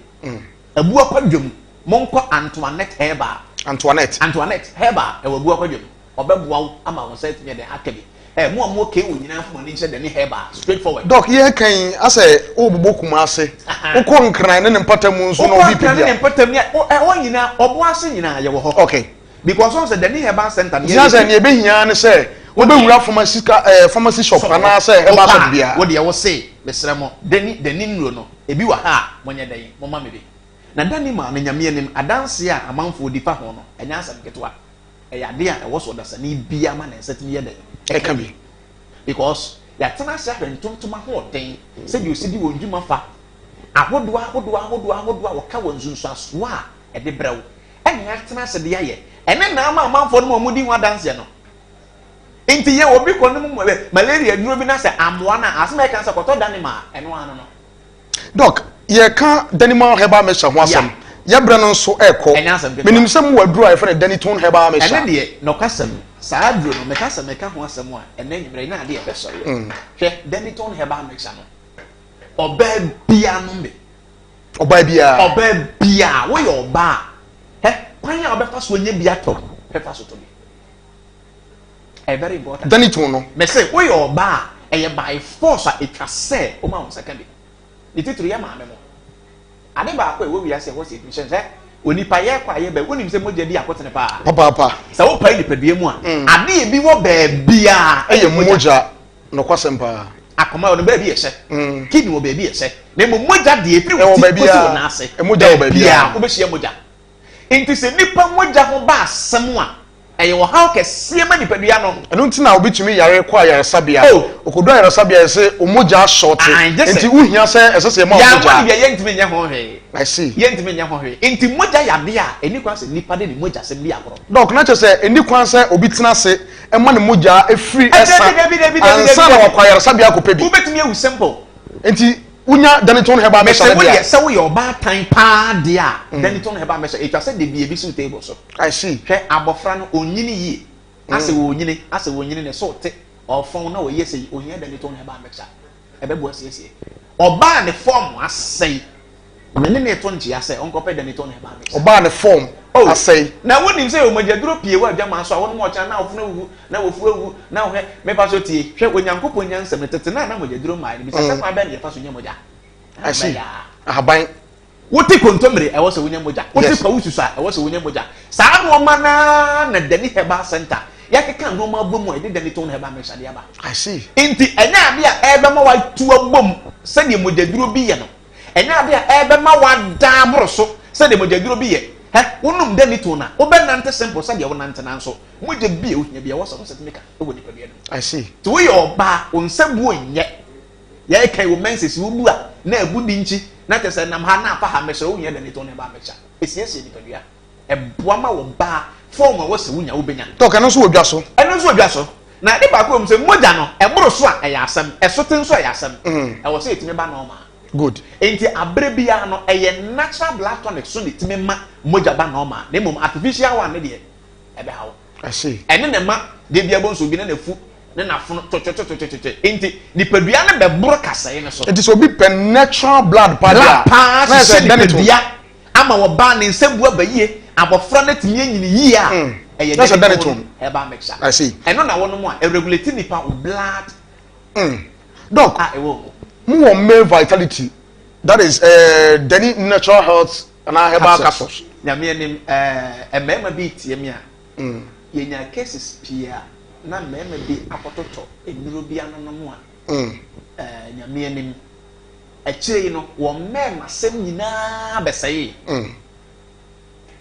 Abuakwa dwam, monkɔ Antoinette Herbal. Antoinette. Antoinette Herbal, ɛwɔ Abuakwa dwam. Ɔbɛboa wo ama wo nsa atumi ayɛ dɛn aka bi. Ɛ mo a mowɔ KO nyinaa mfa mo ani nkyerɛ Dani Herbal, straight forward. Doc, yɛreka yi asɛ worebobɔ Kumase, wokɔ Nkran ne ne mpɔtam nso na obi pɛ bi a. Wokɔ Nkran ne ne mpɔtam ne ɛhɔ nyinaa, Ɔboase nyinaa yɛwɔ hɔ. Okay. Because wɔn sɛ Dani Herbal Center no. Nti asɛ nea ɛbɛhia ara ne sɛ wobɛwura pharmacy ka ɛɛ pharmacy shop anaasɛ herbal shop biara. Wo deɛ wo se mesrɛ mo Dani Dani nnuro no ebi wɔ ha a monyɛ dɛn momma me bi. Na Dani maa no Nyame anim adanseɛ a amanfoɔ di fa ho no ɛnyɛ asɛm ketewa. Ɛyɛ adeɛ a ɛwɔ sɛ ɔdasani biara ma ne nsa tumi yɛ dɛn? Ɛka bi. Because yɛatena ase ahwɛ ntontom ahoɔden, sɛdeɛ ɔsi di wɔn dwuma fa, ahodoɔ ahodoɔ ahodoɔ ahodoɔ a wɔka wɔ nsunsuansoɔ a ɛde brɛ wo, ɛna yɛatena ase de ayɛ. Ɛne na ama amanfoɔ no ma wɔdi ho adanseɛ no. Nti yɛ obi kɔ no mu malaria duro bi na sɛ amoa no a, asɛm a ɛka sɛ kɔtɔ danima a, ɛno ano no. Doc, yɛka Danimal herbal mixture ho asɛm. Yɛ berɛ no nso ɛrekɔ. Ɛnyɛ asɛm ketewa. Menim sɛ mowɔ aduro a yɛfrɛ no Danitone herbal mixture. Ɛno deɛ, nɔkwasɛm, saa aduro no, meka sɛ meka ho asɛm a, ɛnnɛ anwummerɛ yi, na adeɛ ɛbɛsɔreɛ. Hwɛ, Danitone herbal mixture no, ɔbaa biara nom bi. Ɔbaa biara? Ɔbaa biara. Woyɛ ɔbaa a, hɛ, kwan a wobɛfa so anya bi atɔ, hwɛ fa so tɔ bi. Ɛyɛ very important. Danitone no. Mese, woyɛ ɔbaa a, ɛyɛ by force a ɛtwa sɛ woma wo nsa ka bi. Ne titiriw yɛ maame mo. Ade baako a ɛwɔ wiase a ɛwɔ sɛ yɛtumi hyɛ no sɛ, onipa yɛkɔ a yɛba yi, wonim sɛ mogya di akotene paa. Papaapa. Sɛ wopae nipadua mu a, ade a ebi wɔ baabiara ɛyɛ mogya. Nokwasɛm paa. Akoma wɔ no baabi ɛhyɛ, kidney wɔ baabi ɛhyɛ, na mmom mogya deɛ ɛfiri wo ti kɔsi wo nan ase, Mogya wɔ baabiara. Wobɛhyia mogya. Nti sɛ nipa mogya ho ba asɛm a, Ɛyɛ ɔhaw kɛseɛ ma nipadua no. Ɛno nti na obi tumi yare kɔ ayaresabea. Oh! Ɔkɔdu ayaresabea yɛse wo mogya asɔɔte. Aane, gye sɛ. Nti wohia sɛ ɛsɛ sɛ yɛma wo mogya. Yɛamma no bi a yɛntumi nyɛ ho hwee. I see. Yɛntumi nyɛ ho hwee. Nti mogya yɛ adeɛ a ɛnni kwan sɛ nipa de ne mogyasɛm di agorɔ. Doc, na kyerɛ sɛ ɛnni kwan sɛ obi tena ase ma ne mogya firi sa Dabi, dabi, dabi, dabi, ansa na dabi. wakɔ ayaresabea akɔpɛ bi. Wobɛtumi awu simple. Nti wonya Daniton herbal mixture Mese no wo deɛ deɛ a. sɛ woyɛ ɔbaatan paa deɛ a, Daniton herbal mixture, ɛtwa sɛ da bi ebi si wo table so. I see. Hwɛ abɔfra no ɔnyini yie asɛ ɔnyini asɛ ɔnyini ne so te ɔfɔn na ɔyɛ sei ohia dɛ ne tɔn herbal mixture ɛbɛboa siesie ɔbaa ne fɔm asɛe me ne ne to nkyea sɛ ɔnkɔpɛ dɛ ne tɔn herbal mixture. Ɔbaa ne fɔm Oh asɛe. na wonim sɛ mogyaduro pie wɔ adwaman so a wonom ɔkyena na ɔfono awuwu na wɔfu awu na wohwɛ mepa so tie hwɛ Onyankopɔn nyansam no tete no a na mogyaduro mmaeɛ no bisa sɛ kwan bɛn na yɛfa so nya mogya I see. Ahaban. Wote kontommire, ɛwɔ sɛ wonya mogya. Wote kwawu susu a, ɛwɔ sɛ wonya mogya. Saa nnoɔma no ara na Dani Herbal Centre yɛakeka nnoɔma abɔ mu a yɛde Danitone Herbal Mixture de aba. I see. Nti ɛnyɛ adeɛ a ɛrebɛma woatu abom sɛdeɛ mogyaduro bi yɛ no. Ɛnyɛ adeɛ a ɛrebɛma woada aboro so sɛdeɛ mogyaduro bi yɛ. Hɛ, wonom Danitone a, wobɛnante simple sɛdeɛ wonante nanso mogya bi a wohia bi a ɛwɔ sɛ wo nsa tumi ka wɔ nipadua no mu. I see. Nti woyɛ ɔbaa, wo nsa buo nyɛ. Yɛreka yi wo menses wo bu a na abu di nkyi na kyerɛ sɛ ɛnam ha na afa ha mesrɛ wo hia dɛ ne tɔn ɛba mixture ɛsiesie nipadua ɛboa ma wo baa form a ɛwɔ sɛ wonya wobɛnya. Doc ɛno nso wɔ dwa so. Ɛno nso wɔ dwa so na ade baako wɔ mu sɛ mogya no ɛboro so a ɛyɛ asɛm ɛso te nso ɛyɛ asɛm ɛwɔ sɛ ɛtumi ba normal. Good. Nti aberɛ biara no ɛyɛ natural blood tonic so na ɛtumi ma mogya ba normal na mmom artificial one no deɛ ɛbɛha wo. I see. Ɛno na ɛma da bi abɔ nso obi na n'afu ne n'afono twetwetwetwetwe. Nti nipadua no bɛboro kasɛe no so. Nti sɛ obi pɛ natural blood paa deɛ a, Blood paa na yɛ sɛ hyehyɛ dɛn to? nipadua ama ɔbaa ne nsa bu aba yie, abɔfra no atumi anyini yie a, ɛyɛ Na sɛ dɛn dɛn to? herbal mixture. I see. Ɛno na wɔnom a, ɛregulate nipa wo blood Doc, a ɛwɔ wo mu. mo wɔ male vitality, that is eh, Dani natural health anaa herbal capsules. Nyame anim eh, mmarima bi retie me a, yɛnya cases pii a na mmarima bi akɔtotɔ nnuro bi anonom a, eh, Nyame anim, akyire yi no wɔn mmarimasɛm nyinaa bɛsɛee.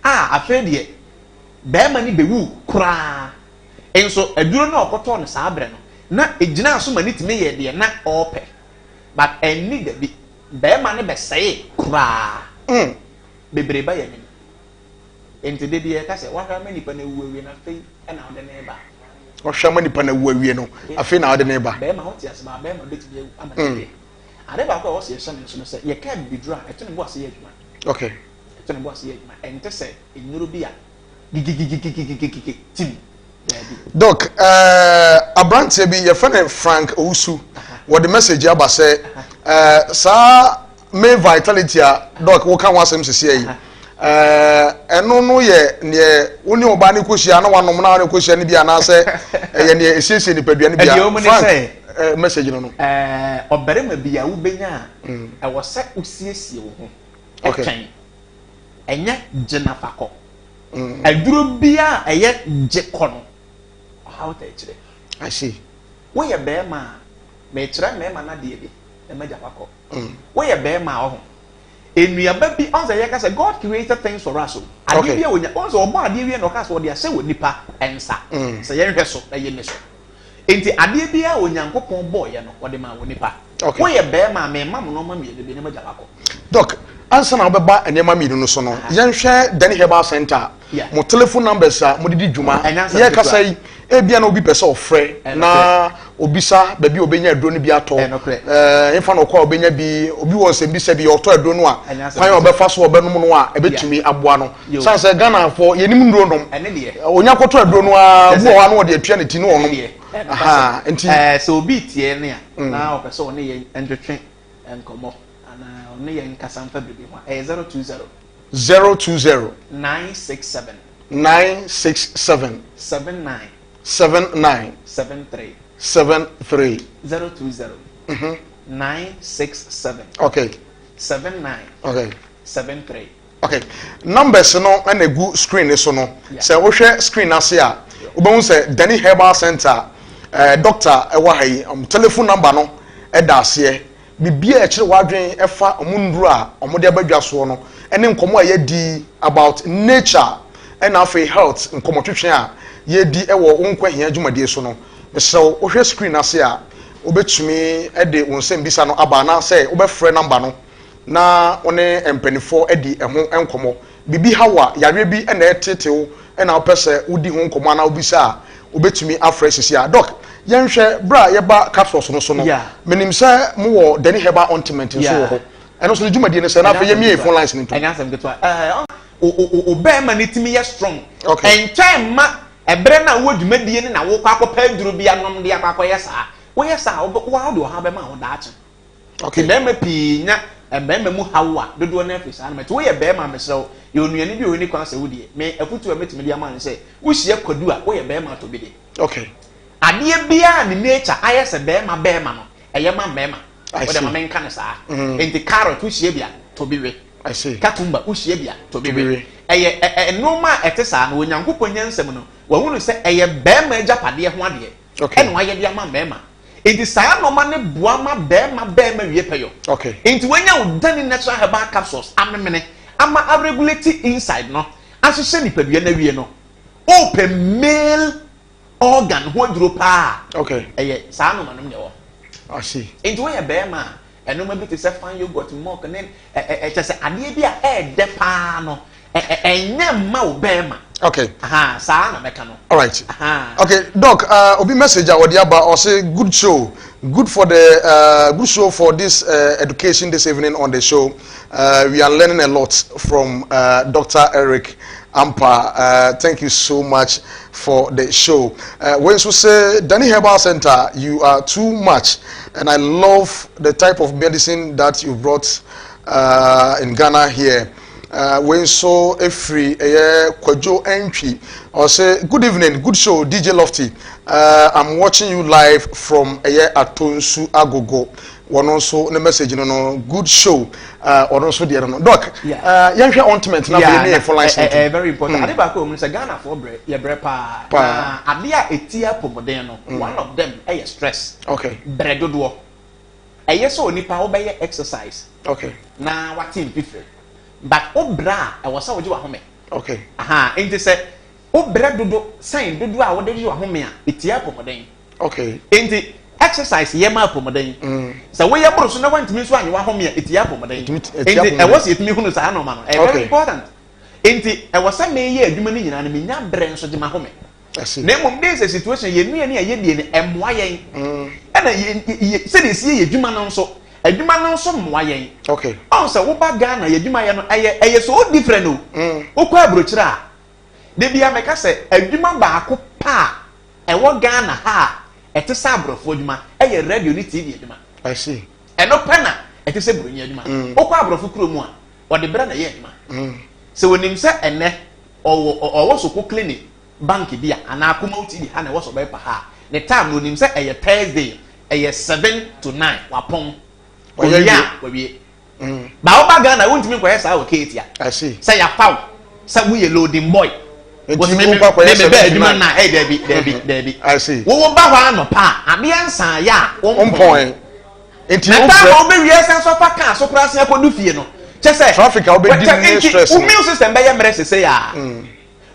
A afei deɛ barima no bɛwu koraa. Nso aduro no a ɔkɔtɔɔ no saa berɛ no, na ɛgyinaa so ma no tumi yɛɛ deɛ na ɔrepɛ. But ɛnni dabi, barima no bɛsɛee koraa. Bebree ba yɛn anim. Enti da biara yɛka sɛ, Woahwɛ ama nipa no awu awie no, afei na wode no reba. Woahwɛ ama nipa no awu awie no, afei na wode no reba. Barima, wote ase, baa barima bɛtumi awu ama no awie. Ade baako a ɛwɔ sɛ yɛhyɛ no nso no sɛ, yɛka abibiduro a, ɛto ne bo ase yɛ adwuma. Okay. to ne bo ase yɛ adwuma. Ɛnte sɛ nnuro bi a gigigigigigigigi tim, daabi. Doc, aberanteɛ bi yɛfrɛ no Frank Owusu, wɔde message aba sɛ saa May Vitality a Doc woka ho asɛm sesia yi, ɛno no yɛ neɛ wo ne ɔbaa no kɔhyia na wanom na wane kɔhyia no bi, anaasɛ ɛyɛ neɛ ɛsiesie nipadua no bi? Ɛdeɛ a wɔ mu ne Frank sɛ message no. Ɔbarima bi a wobɛnya a, ɛwɔ sɛ wosiesie wo ho. Ɛtwɛn, ɛnyɛ gye nafa kɔ. Aduro bi a ɛyɛ gye kɔ no, ɔhaw ta akyire. I see. Woyɛ bɛrima a, mɛkyerɛ mmarima no adeɛ bi na magya wakɔ. Woyɛ bɛrima a, ɔho nnuaba bi ɔn sɛ yɛka sɛ God created things for us o. Adeɛ bi a wonya ɔn sɛ ɔbɔ adeɛ wie na ɔka sɛ ɔde ahyɛ wɔ nipa nsa sɛ yɛnhwɛ so na yɛnni so. Nti adeɛ bi a Onyankopɔn bɔɔyɛ no, ɔde maa wɔ nipa. Woyɛ bɛrima a, mɛma mo nɔɔma mmienu bi na magya wakɔ. Doc, ansa na wobɛba nneɛma mmienu no so no, yɛnhwɛ Dani Herbal Center, mo telephone numbers a mode di dwuma. Ɛnyɛ asɛm yɛkasa yi, ebia na obi pɛ sɛ ɔfrɛ na obisa baabi a obɛnya aduro no bi atɔ. Ɛmfa na ɔkɔ a obɛnya bi, obi wɔ nsɛmbisa bi, ɔtɔ aduro no a, Ɛnyɛ asɛm kwan a ketewa. ɔbɛfa so a ɔbɛnom no a ɛbɛtumi aboa no. San sɛ Ghanafoɔ yɛnim nnuro nom. Ɛne deɛ. Onya kɔtɔ aduro no a, Kyɛ bi sɛ- wɔ hɔ a na ɔde atua ne ti ne Ɛne ɔnom. deɛ ɛno Aha, nti sɛ obi tie ne a na ɔpɛ sɛ ɔne yɛn ntwetwe nkɔmmɔ anaa ɔne yɛn nkasa mfa biribi ho a, ɛyɛ 020 020 967 967 79 79 73. 73. 020 967 79 73. Okay, numbers no ɛna egu screen ne so no. Sɛ wohwɛ screen ase a, wobɛhu sɛ Dani Herbal Center, doctor ɛwɔ ha yi, telephone number no ɛda aseɛ. Biribi a ɛkyerɛ w'adwene ɛfa ɔmo nnuro a ɔmo de abadwa soɔ no ɛne nkɔmɔ a yɛdi about nature ɛna afei health nkɔmɔtwitwe a yɛdi ɛwɔ wo nkwa hia dwumadie so no, mesrɛ wo, wohwɛ screen ase a, wobɛtumi ɛde wo nsɛm bisa no aba anaasɛ wobɛfrɛ number no na wo ne mpanimfoɔ adi ɛho nkɔmmɔ. Biribi haw a, yareɛ bi ɛna ɛtetew ɛna wopɛ sɛ wodi ho nkɔmmɔ anaa wobisa a, wobɛtumi afrɛ sisi a. Doc, yɛnhwɛ berɛ a yɛba capsules no so no, menim sɛ mowɔ Dani Herbal ointment nso wɔ hɔ. Ɛno nso ne dwumadie no sɛ, na afei yɛmie phone lines no ntom. Ɛnyɛ asɛm ketewa. Ɛɛ o o o bɛrima ne timi yɛ strong. Ɛnkyɛn ma ɛbrɛ na wɔ dwumadie no na wokɔ akɔpɛ aduro bi anom de akɔ akɔyɛ saa. Woyɛ saa, wobɛ wa wode ɔhaw bɛma wo daakye. Mmarima pii nya mmarima mu haw a, dodoɔ no afiri saa no. Mɛte woyɛ bɛrima, mesrɛ wo, yɛ onuane bi a ɔni kwan sɛ wodie. Me afutuo a mɛtumi de ama no sɛ wohyia kwadu a, woyɛ bɛrima, atɔ bi de. Adeɛ biara ne nature ayɛ sɛ bɛrima bɛrima no, ɛyɛ ma mmarima. I wode see. Ma menka no saa. Nti carrot, wohyia bi a, tɔ bi we. I see. Cucumber, wohyia bi a, tɔ bi Tɔ bi we. We. Ɛyɛ ɛ ɛ nneɛma a ɛte saa no, Onyankopɔn nyansam no, wahunu sɛ ɛyɛ bɛrima agyapadeɛ ho adeɛ ɛna wayɛ de ama mmarima. Nti saa nneɛma no boa ma bɛrima bɛrima wie pɛyɔ. Nti wanya wo Dani Natural Herbal Capsules amemene ama aregulate inside no, ahyehyɛ nipadua no awie no, wopɛ male organ ho aduro paa, ɛyɛ saa nneɛma no mu na ɛwɔ. I see. Nti woyɛ bɛrima a, ɛnneɛma bi te sɛ fine yogurt, milk ne ɛ ɛ ɛkyɛ sɛ adeɛ bi a ɛɛdɛ paa no, ɛ ɛ ɛnyɛ mma wo bɛrima. Aha, saa na mɛka no. All right. Aha. Okay, Doc, obi message a wɔde aba, ɔse good show, good for the good show for this education this evening on the show. We are learning a lot from Dr. Eric Ampa. Thank you so much for the show. When you say Danny Herbal Center, you are too much, and I love the type of medicine that you brought in Ghana here. When so efiri ɛyɛ Kwadwo Entry, ɔsɛ good evening, good show, DJ Lofty. I'm watching you live from ɛyɛ Atonsu Agogo. Wɔn nso ne message no, good show. Ɔno nso deɛ no, Doc, yɛnhwɛ ointment na afei ne yɛ phone lines. Ɛ very important. Ade baako a wɔn sɛ Ghana foɔ brɛ, yɛ brɛ paa. Paa. Na ade a eti apɔmuden no, one of them ɛyɛ stress. Brɛ dodoɔ. Ɛyɛ sɛ onipa wobɛyɛ exercise na wate mpifire, but wobrɛ a, ɛwɔ sɛ wogye wahome. Aha, nti sɛ wobrɛ dodo sɛn dodo a wode gye wahome a, etia apɔmuden. Nti exercise yɛ ma apɔmuden. Sɛ woyɛ boro so na wantumi nso anye wahome a, etia apɔmuden. Etia nti apɔmuden. Ɛwɔ sɛ yɛtumi hunu saa nɔɔma no, ɛyɛ very important. Nti ɛwɔ sɛ meyɛ adwuma no nyinaa no, menya brɛ nso gye mahome. I see. Na mmom de sɛ situation yɛn nnuane a yɛdie no ɛmmoa yɛn, ɛna yɛ sɛdeɛ esi yɛ adwuma no nso. Adwuma no nso mmoa yɛn. Ɔn sɛ woba Ghana, yɛ adwuma yɛ no ɛyɛ so different o. Wokɔ aburokyire a, de bia mɛka sɛ adwuma baako pa a ɛwɔ Ghana ha a ɛte sɛ aborɔfo adwuma ɛyɛ radio ne TV adwuma. I see. Ɛno pɛ na ɛte sɛ buronyi adwuma. Wokɔ aborɔfo kurom a, ɔde brɛ na ɛyɛ adwuma. Sɛ onim sɛ ɛnɛ ɔwɔ soko clinic bank bi a anaa Kumawu TV ha na ɛwɔ sɛ ɔbɛpa ha a, ne time no, onim sɛ ɛyɛ Thursday, ɛyɛ 7 to 9, wapɔn. Ɔyɛ owie a, wawie. Ba woba Ghana, wontumi nkɔyɛ saa wɔ Kejetia. I see. Sɛ yɛafa wo sɛ woyɛ loading boy. Nti wokɔ akɔyɛ 7 to adwuma 9. na ɛyɛ daabi, daabi, daabi. I see. Wowo ba hɔ anɔpa a, adeɛ nsan yɛ a, wompɔn. Wompɔn. Nti na wo time a brɛ wobɛwie sɛ nso fa kaa so koraa sen akɔdu fie no, kyɛ sɛ Traffic a wobɛdi mu ne nti stress wo no. immune system bɛyɛ mmerɛ sese a,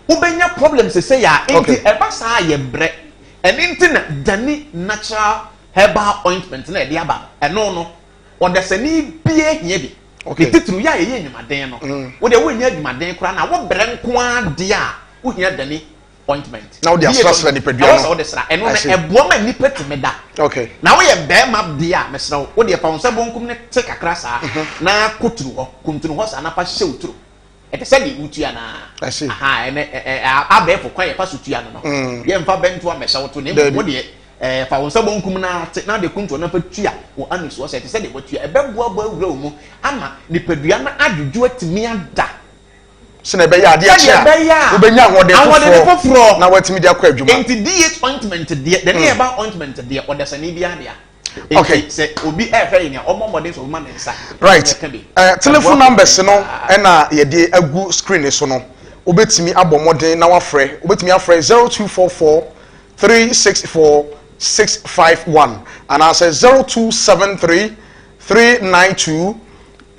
wobɛnya problem sese a. Nti ɛba saa, yɛ brɛ. Ɛne nti na Dani Natural Herbal Ointment na ɛde aba no. Ɛno no, ɔdasani bie hia bi. Ne titiri yɛ a yɛyɛ adwumaden no, wode wonyɛ adwumaden koraa na wobrɛ nko ara deɛ a, wohia Dani Ointment. Na wode asrasra nipadua ɛwɔ no. sɛ wode sra ɛno I no see. ɛboa ma nipa tumi da. Na woyɛ bɛrima deɛ a, mesrɛ wo, wodeɛ fa wo nsa bonkum ne te kakra saa na koturu hɔ, kuntunu hɔ saa na fa hyɛ wo turo. Ɛte sɛ deɛ wotua naa. I see. Aha, ɛnɛ ɛ ɛ abɛɛfo kwan yɛfa so tua no, yɛmfa bɛnto amɛhyɛ wo to na Dabi. mmom wodeɛ fa wo nsa bonkum na te na de kuntunu na fa tua wɔ anus hɔ sɛ ɛte sɛ deɛ watua. Ɛbɛboaboa awura wo mu ama nipadua no adwodwo, atumi ada. Sɛnɛ ɛbɛyɛ adeɛ akyi Sɛdeɛ a ɛbɛyɛ a wobɛnya ahoɔden ahoɔden foforɔ foforɔ na watumi de akɔ adwuma. Nti DH ointment deɛ, Dani Herbal Ointment deɛ, ɔdasani bi adea. Nti sɛ obi ɛɛhwɛ yɛn a, ɔmmɔ mmɔden sɛ ɔbɛma ne nsa ɛka bi. Telephone Ɛboa numbers no paa. Ɛna yɛde agu screen so no, wobɛtumi abɔ mmɔden na wafrɛ. Wobɛtumi afrɛ 0244 364 651 anaasɛ 0273 392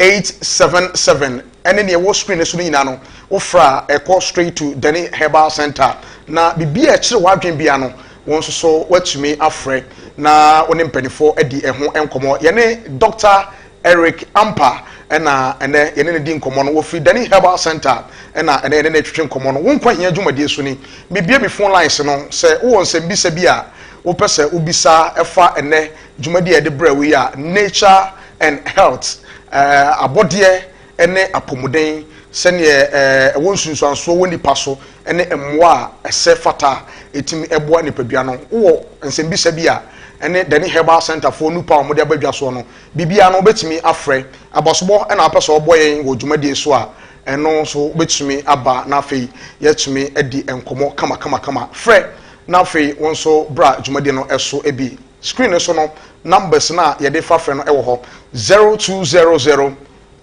877. Ɛne nea ɛwɔ screen so no nyinaa no, wofrɛ a, ɛkɔ straight to Dani Herbal Center. Na biribi a ɛkyerɛ w'adwene bia no, wɔn nso so watumi afrɛ na wɔne mpanimfoɔ adi ɛho nkɔmmɔ. Yɛne Dr Eric Ampa ɛna ɛnɛ yɛne ne di nkɔmmɔ no. Wɔfiri Dani Herbal Center ɛna ɛnɛ yɛne ne twetwe nkɔmmɔ no. Wo Nkwa Hia dwumadie so ni. Mebie mi phone lines no sɛ wowɔ nsɛmbisa bi a wopɛ sɛ wobisa ɛfa ɛnɛ dwumadie a yɛde brɛ wo yi a, nature and health, abɔdeɛ ne apɔmuden, sɛneɛ ɛwɔ nsunsuansoɔ wɔ nipa so ne mmoa a ɛsɛ fata a ɛtumi ɛboa nipadua no. Wowɔ nsɛmbisa bi a ɛne Dani Herbal Center foɔ nupa a wɔde aba dwa soɔ no, biribiara no, wobɛtumi afrɛ. Abasobɔ ɛna apɛ sɛ ɔbɔ yɛn wɔ dwumadie so a, ɛno nso wobɛtumi aba na afei yɛatumi adi nkɔmmɔ kamakamakama. Frɛ na afei wo nso bra dwumadie no ɛso bi. Screen no so no, numbers no a yɛde fa frɛ no ɛwɔ hɔ: 0200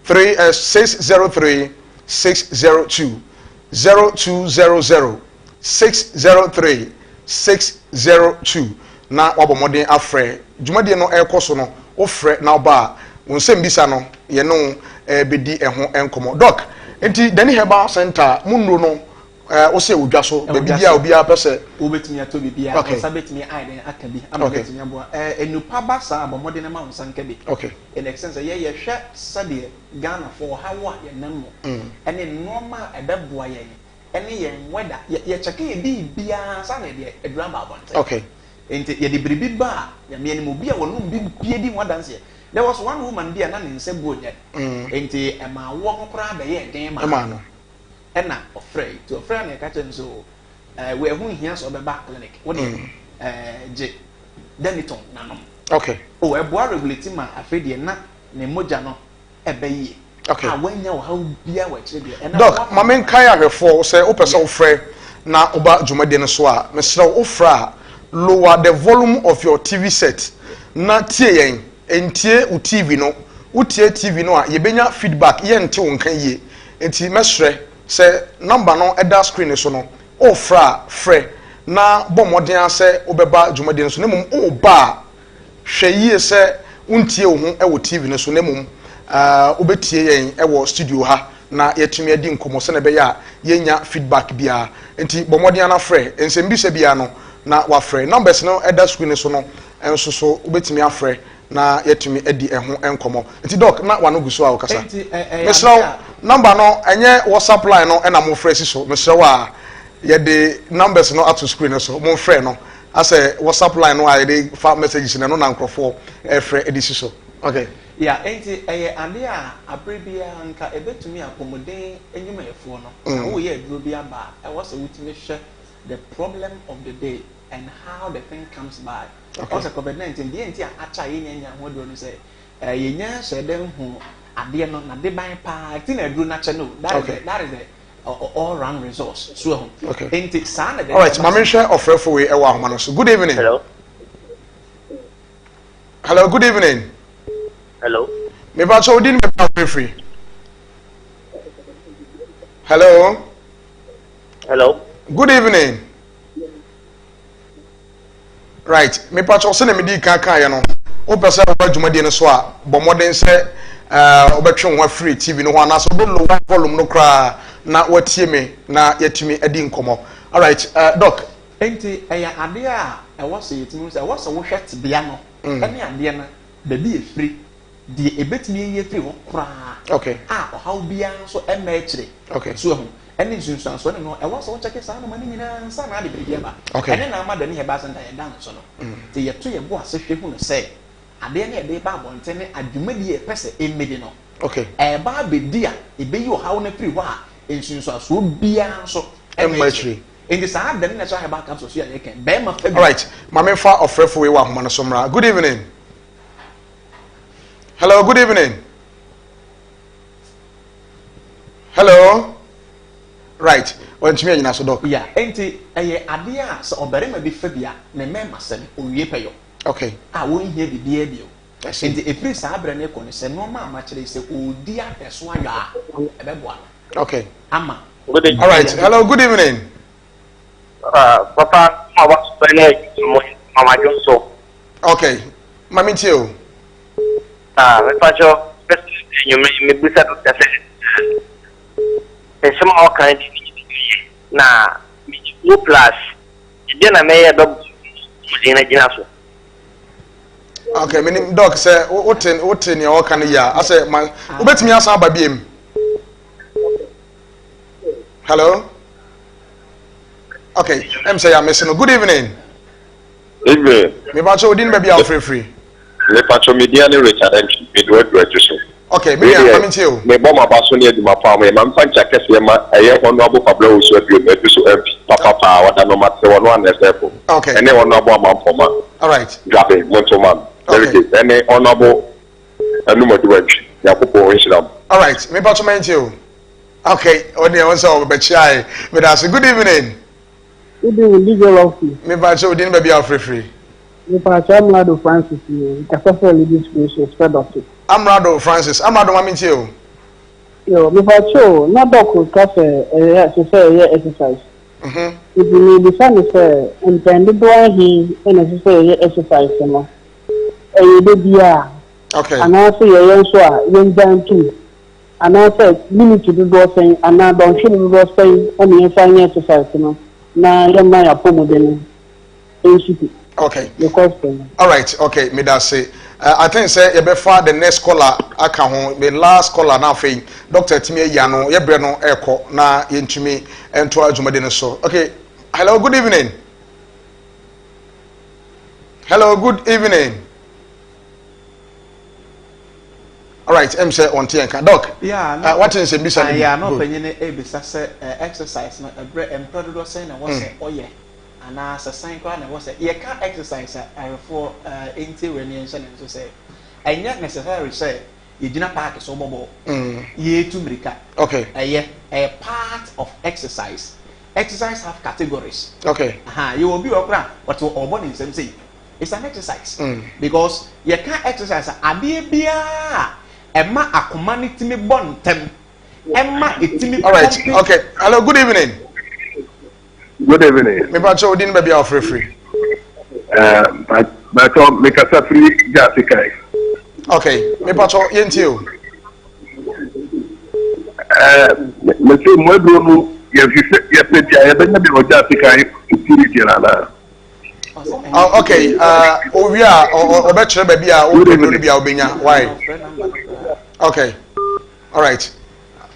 3 603 602, 0200 603 602, na wabɔ mmɔden afrɛ. Dwumadie no ɛrekɔ so no, wofrɛ na woba a, wo nsɛm bisa no, yɛne wo bɛdi ɛho nkɔmmɔ. Doc, nti Dani Herbal Center mu nnuro no, wo sɛ wɔ dwa so Ɛwɔ baabi dwa bi a so. Obiara pɛ sɛ Wobɛtumi atɔ biribiara. Nsa bɛtumi ayɛ dɛn aka bi ama bɛtumi aboa nnupa ba saa. Bɔ mmɔden ma wo nsa nka bi. In the extent sɛ yɛhwɛ sɛdeɛ Ghanafoɔ ɔhaw a yɛnam mu ɛne nneɛma a ɛbɛboa yɛn ɛne yɛn weather, yɛkyɛke yɛ biribiara ansa na yɛde aduru aba abɔnten. Nti yɛde biribi ba a, Nyame anim, obi a wɔnom bi bie di ho adanseɛ. There was one woman bi a na ne nsa buo nyɛ, nti ɛma awoɔ ho koraa bɛyɛɛ den ma ɛma no. Ɛna ɔfrɛ yi, nti ɔfrɛ na ɛka kyerɛ no sɛ wɔ ɛho nhia sɛ ɔbɛba clinic, wo deɛ gye Daniton nanom. O ɛboa regulate ma afei deɛ na ne mogya no ɛbɛ yie a wanya ɔhaw biara wɔ akyire deɛ ɛna Doc, ɔwɔ ma menkae ahwɛfoɔ sɛ wopɛ sɛ wofrɛ na woba dwumadie no so a, mesrɛ wo, wofrɛ a, lower the volume of your TV set na tie yɛn. Ntie wo TV no. Wotie TV no a, yɛbɛnya feedback, yɛnte wo nka yie. Nti mɛsrɛ sɛ number no ɛda screen so no, wofrɛ a, frɛ na bɔ mmɔden a sɛ wobɛba dwumadie no so. Na mmom woba a, hwɛ yie sɛ wontie wo ho wɔ TV no so, na mmom wobɛtie yɛn wɔ studio ha na yɛatumi adi nkɔmmɔ sɛnea ɛbɛyɛ a yɛnya feedback biara. Nti bɔ mmɔden ana frɛ. Nsɛmbisa biara no na wafrɛ. Numbers no ɛda screen no so no nso so, wobɛtumi afrɛ na yɛatumi adi ɛho nkɔmmɔ. Nti Doc, na wano gu so a wokasa. Nti ɛyɛ Mesrɛ wo, ade a number no, ɛnyɛ WhatsApp line no ɛna mofrɛ si so. Mesrɛ wo a, yɛde numbers no ato screen no so, momfrɛ no. Asɛ WhatsApp line no a yɛde fa messages no, ɛno na nkurɔfoɔ ɛfrɛ de si so. Okay. Yeah, enti ɛyɛ adeɛ a abere biara nka ɛbɛtumi apɔmuden nnwumayɛfoɔ no, sɛ woyɛ aduro bi aba a, ɛwɔ sɛ wotumi hwɛ the problem of the day and how the thing comes by. Ɔsɛ COVID-19 deɛ nti a akyɛ a yɛnya nya ho aduro no sɛ yɛnya hyɛ dɛ hu adeɛ no na de ban paa ti na aduro no akyɛ no. That is the all round resource so ɛho. Nti saa na. All right, maame, nhwɛ ɔfrɛfo wei ɛwɔ ahoma no so. Good evening. Hello. Hello, good evening. Hello. Mepa kyɛw, odi ni bɛbi afrɛfiri. Hello. Hello. Good evening. Right, mepa kyɛw, sɛ na medi kan kan yɛ no, wopɛ sɛ woba dwumadie no so a, bɔ mmɔden sɛ wobɛtwe wo ho afiri TV no ho anaasɛ wobɛ lower volume no koraa na watie me na yɛatumi adi nkɔmmɔ. Alright, Doc. Nti ɛyɛ adeɛ a ɛwɔ sɛ yɛtumi sɛ ɛwɔ sɛ wohwɛ tebea no ɛne adeɛ no baabi efiri deɛ ebetumi ayi efiri hɔ koraa a ɔhaw biara nso ɛmɛ akyire so ɛho ɛne nsunsuansoɔ ne no, ɛwɔ sɛ wɔkyɛke saa noma no nyinaa nsa na ade biribi aba. Ɛne na ama Dani Herbal Center yɛda nso no nti yɛto yɛ bo ase hwɛ hu no sɛ adeɛ no yɛde ba abɔnten ne adwumadie yɛpɛ sɛ ɛmmedi no ɛɛba abɛdi a ɛbɛyi ɔhaw no afiri hɔ a nsunsuansoɔ biara nso ɛmma akyire. Nti saa Dani Natural Herbal Capsule so yɛ yɛkɛn bɛrima fɛ bi. Alright, maame, fa ɔfrɛfo wei wɔ ahoma no so mmra. Good evening. Hello, good evening. Hello. Right, wɔntumi anyina so, Doc. Ya, nti ɛyɛ adeɛ a sɛ ɔbarima bi fa bi a, ne mmarima sɛm owie pɛyɔ a wɔnhia biribiara bio. Nti efiri saa abirɛ no kɔ no, sɛ nneɛma a makyerɛ sɛ ɔredi ahwɛ so ayɔ a, ɛbɛboa no ama. Good evening. All right, hello, good evening. Papa, ma wa so ne mo mama dwonso. Okay, mami, tie o. Ah, mepa kyɛw, enyimire mebusa doctor sɛ nsɛm a ɔka di na wo plus ɛdeɛ na mɛyɛ bɛbɔ mmɔden no gyina so. Okay, menim Doc sɛ wote nea ɔka no yie a, asɛ ma wobɛtumi asan aba biem. Hello. Okay, sɛ yɛ amese no. Good evening. Evening. Mepa kyɛw, odi ne baabi a wofirifiri. Mepa kyɛw, media ne Richard Entry, mede waduru adwo so. Okay, me nua, mami, tie o. Mebɔ m'aba so ne adwuma pa a moyɛ. Ma mfa nkyɛ kɛseɛ ma ɛyɛ Honorable Kwabena Owusu Aduom, Adu so MP papa paa, ɔda no mate ɔno ana ɛsɛ fo. Ɛne Honorable Amampɔma. Dwabe Montoma no. Delegate ɛne Honorable Anumadu Antwi. Nyankopɔn nhyira mo. All right, mepa kyɛw, mɛntie o. Okay, ɔne ɛwɔ sɛ ɔbɛkyia yɛ. Meda ase. Good evening. Good evening, DJ Lofty. Mepa kyɛw, odi ne baabi a wofirifiri. Mepa kyɛw, Amrado Francis ni, kasa fɛ Ladies Creation Spɛdɔto. Amrado Francis, Amrado, mami, tie o. Yo, mepa kyɛw, na Doc ka sɛ ɛyɛ ɛsɛ sɛ ɛyɛ exercise. Nti mebisa ne sɛ mpɛn dodoɔ ahe ɛna ɛsɛ sɛ yɛyɛ exercise no? Ɛyɛ de bia anaasɛ yɛyɛ nso a yɛngya ntom, anaasɛ minute dodoɔ sɛn anaa dɔnhwere dodoɔ sɛn ɛna yɛmfa nyɛ exercise no na yɛmma yɛ apɔmuden no nsi? The question. All right, okay, meda ase. I think sɛ yɛbɛfa the next caller aka ho, the last caller, na afei doctor tumi ayi ano, yɛbrɛ no ɛkɔ na yɛntumi ntoa dwumadi no so. Okay, hello, good evening. Hello, good evening. All right, sɛ ɔnte yɛn ka, Doc. Wate nsɛm bisa no bi. Yeah, na ɔpanyin ebisa sɛ exercise no, ɛbrɛ mpɛ dodoɔ sɛn na ɛwɔ sɛ ɔyɛ, anaa sɛ sɛn koraa na ɛwɔ sɛ yɛka exercise a, ahwɛfoɔ ntie wɔ ani nhyɛ ne nso sɛ ɛnyɛ necessary sɛ yɛgyina park so bɔ bɔɔl, yɛtu mirika. Ɛyɛ part of exercise. Exercise have categories. Yɛwɔ bi wɔ koraa ɔte ɔbɔ ne nsam sei, it's an exercise because yɛka exercise a, adeɛ biara ɛma akoma ne timi bɔ ntɛm, ɛma etimi. All right, okay, hello, good evening. Good evening. Mepa kyɛw, odi ne baabi a ɔfrɛfrɛ. Bàtɔ, mekasa firi Gyaase Kai. Okay, mepa kyɛw, yɛntie o. Mese mo aduro no, yɛhwehwɛ yɛpɛ bi a, yɛbɛnya bi wɔ Gyaase Kai security anaa? Oh, okay, owie a ɔbɛkyerɛ baabi a wopɛ no bi a wobɛnya. Why? Okay, all right.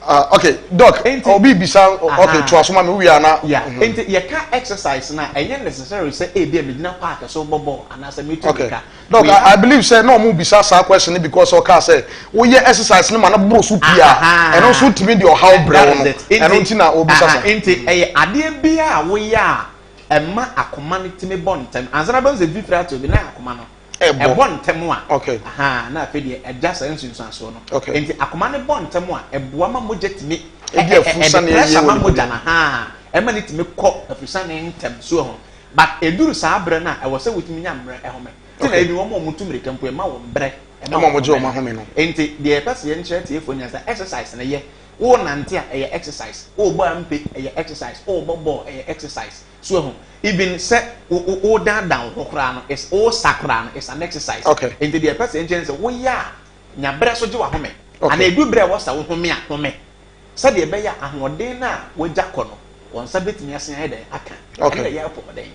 Ah, okay, doc, obi bisa, okay, to asoma me we ana. Yeah, nti yɛka exercise na ɛnyɛ necessary sɛ ebi a megyina park so bɔ ball anaasɛ metu mmirika. Doc, I believe sɛ na ɔmo bisa saa question because ɔka sɛ woyɛ exercise no ma no boro so pii a, ɛno nso tumi de ɔhaw brɛ wo no. Ɛno nti na obisa saa. Nti ɛyɛ adeɛ bi a woyɛ a ɛma akoma no tumi bɔ ntɛm. Ansa na bɛhu sɛ fifiri ato bi na akoma no ɛbɔ ntɛm a, ahaa, na afei deɛ ɛgya saa nsunsuansoɔ no. Nti akoma no bɔ ntɛm a, ɛboa ma mogya tumi, ɛde pressure ma mogya no, ahaa, ɛma no tumi kɔ afusane ntɛm. So ɛho. But ɛduru saa berɛ no a, ɛwɔ sɛ wotumi nya mmerɛ ɛhome. Nti na even wɔn a wɔtu mmirika mpo, ɛma wɔn berɛ ɛma wɔn gye wɔn ahome no. Nti deɛ yɛpɛ sɛ yɛnkyerɛ atiefoɔ nyinaa sɛ exercise no yɛ. Worenante a, ɛyɛ exercise. Worebɔ ampe, ɛyɛ exercise. Worebɔ bɔɔl, ɛyɛ exercise. So wahu? Even sɛ wo wo woredaadaa wo ho koraa no, is woresa koraa no, it's an exercise. Okay. Nti deɛ yɛpɛ sɛ yɛnkyerɛ ne sɛ, woyɛ a, nya berɛ so gye w'ahome. Okay. Anaa ɛdu berɛ a ɛwɔ sɛ wohome a, home. Sɛdeɛ ɛbɛyɛ a ahoɔden no a woagya kɔ no, wo nsa bɛtumi asan ayɛ dɛn? Aka. Okay. Ɛno na ɛyɛ apɔmuden.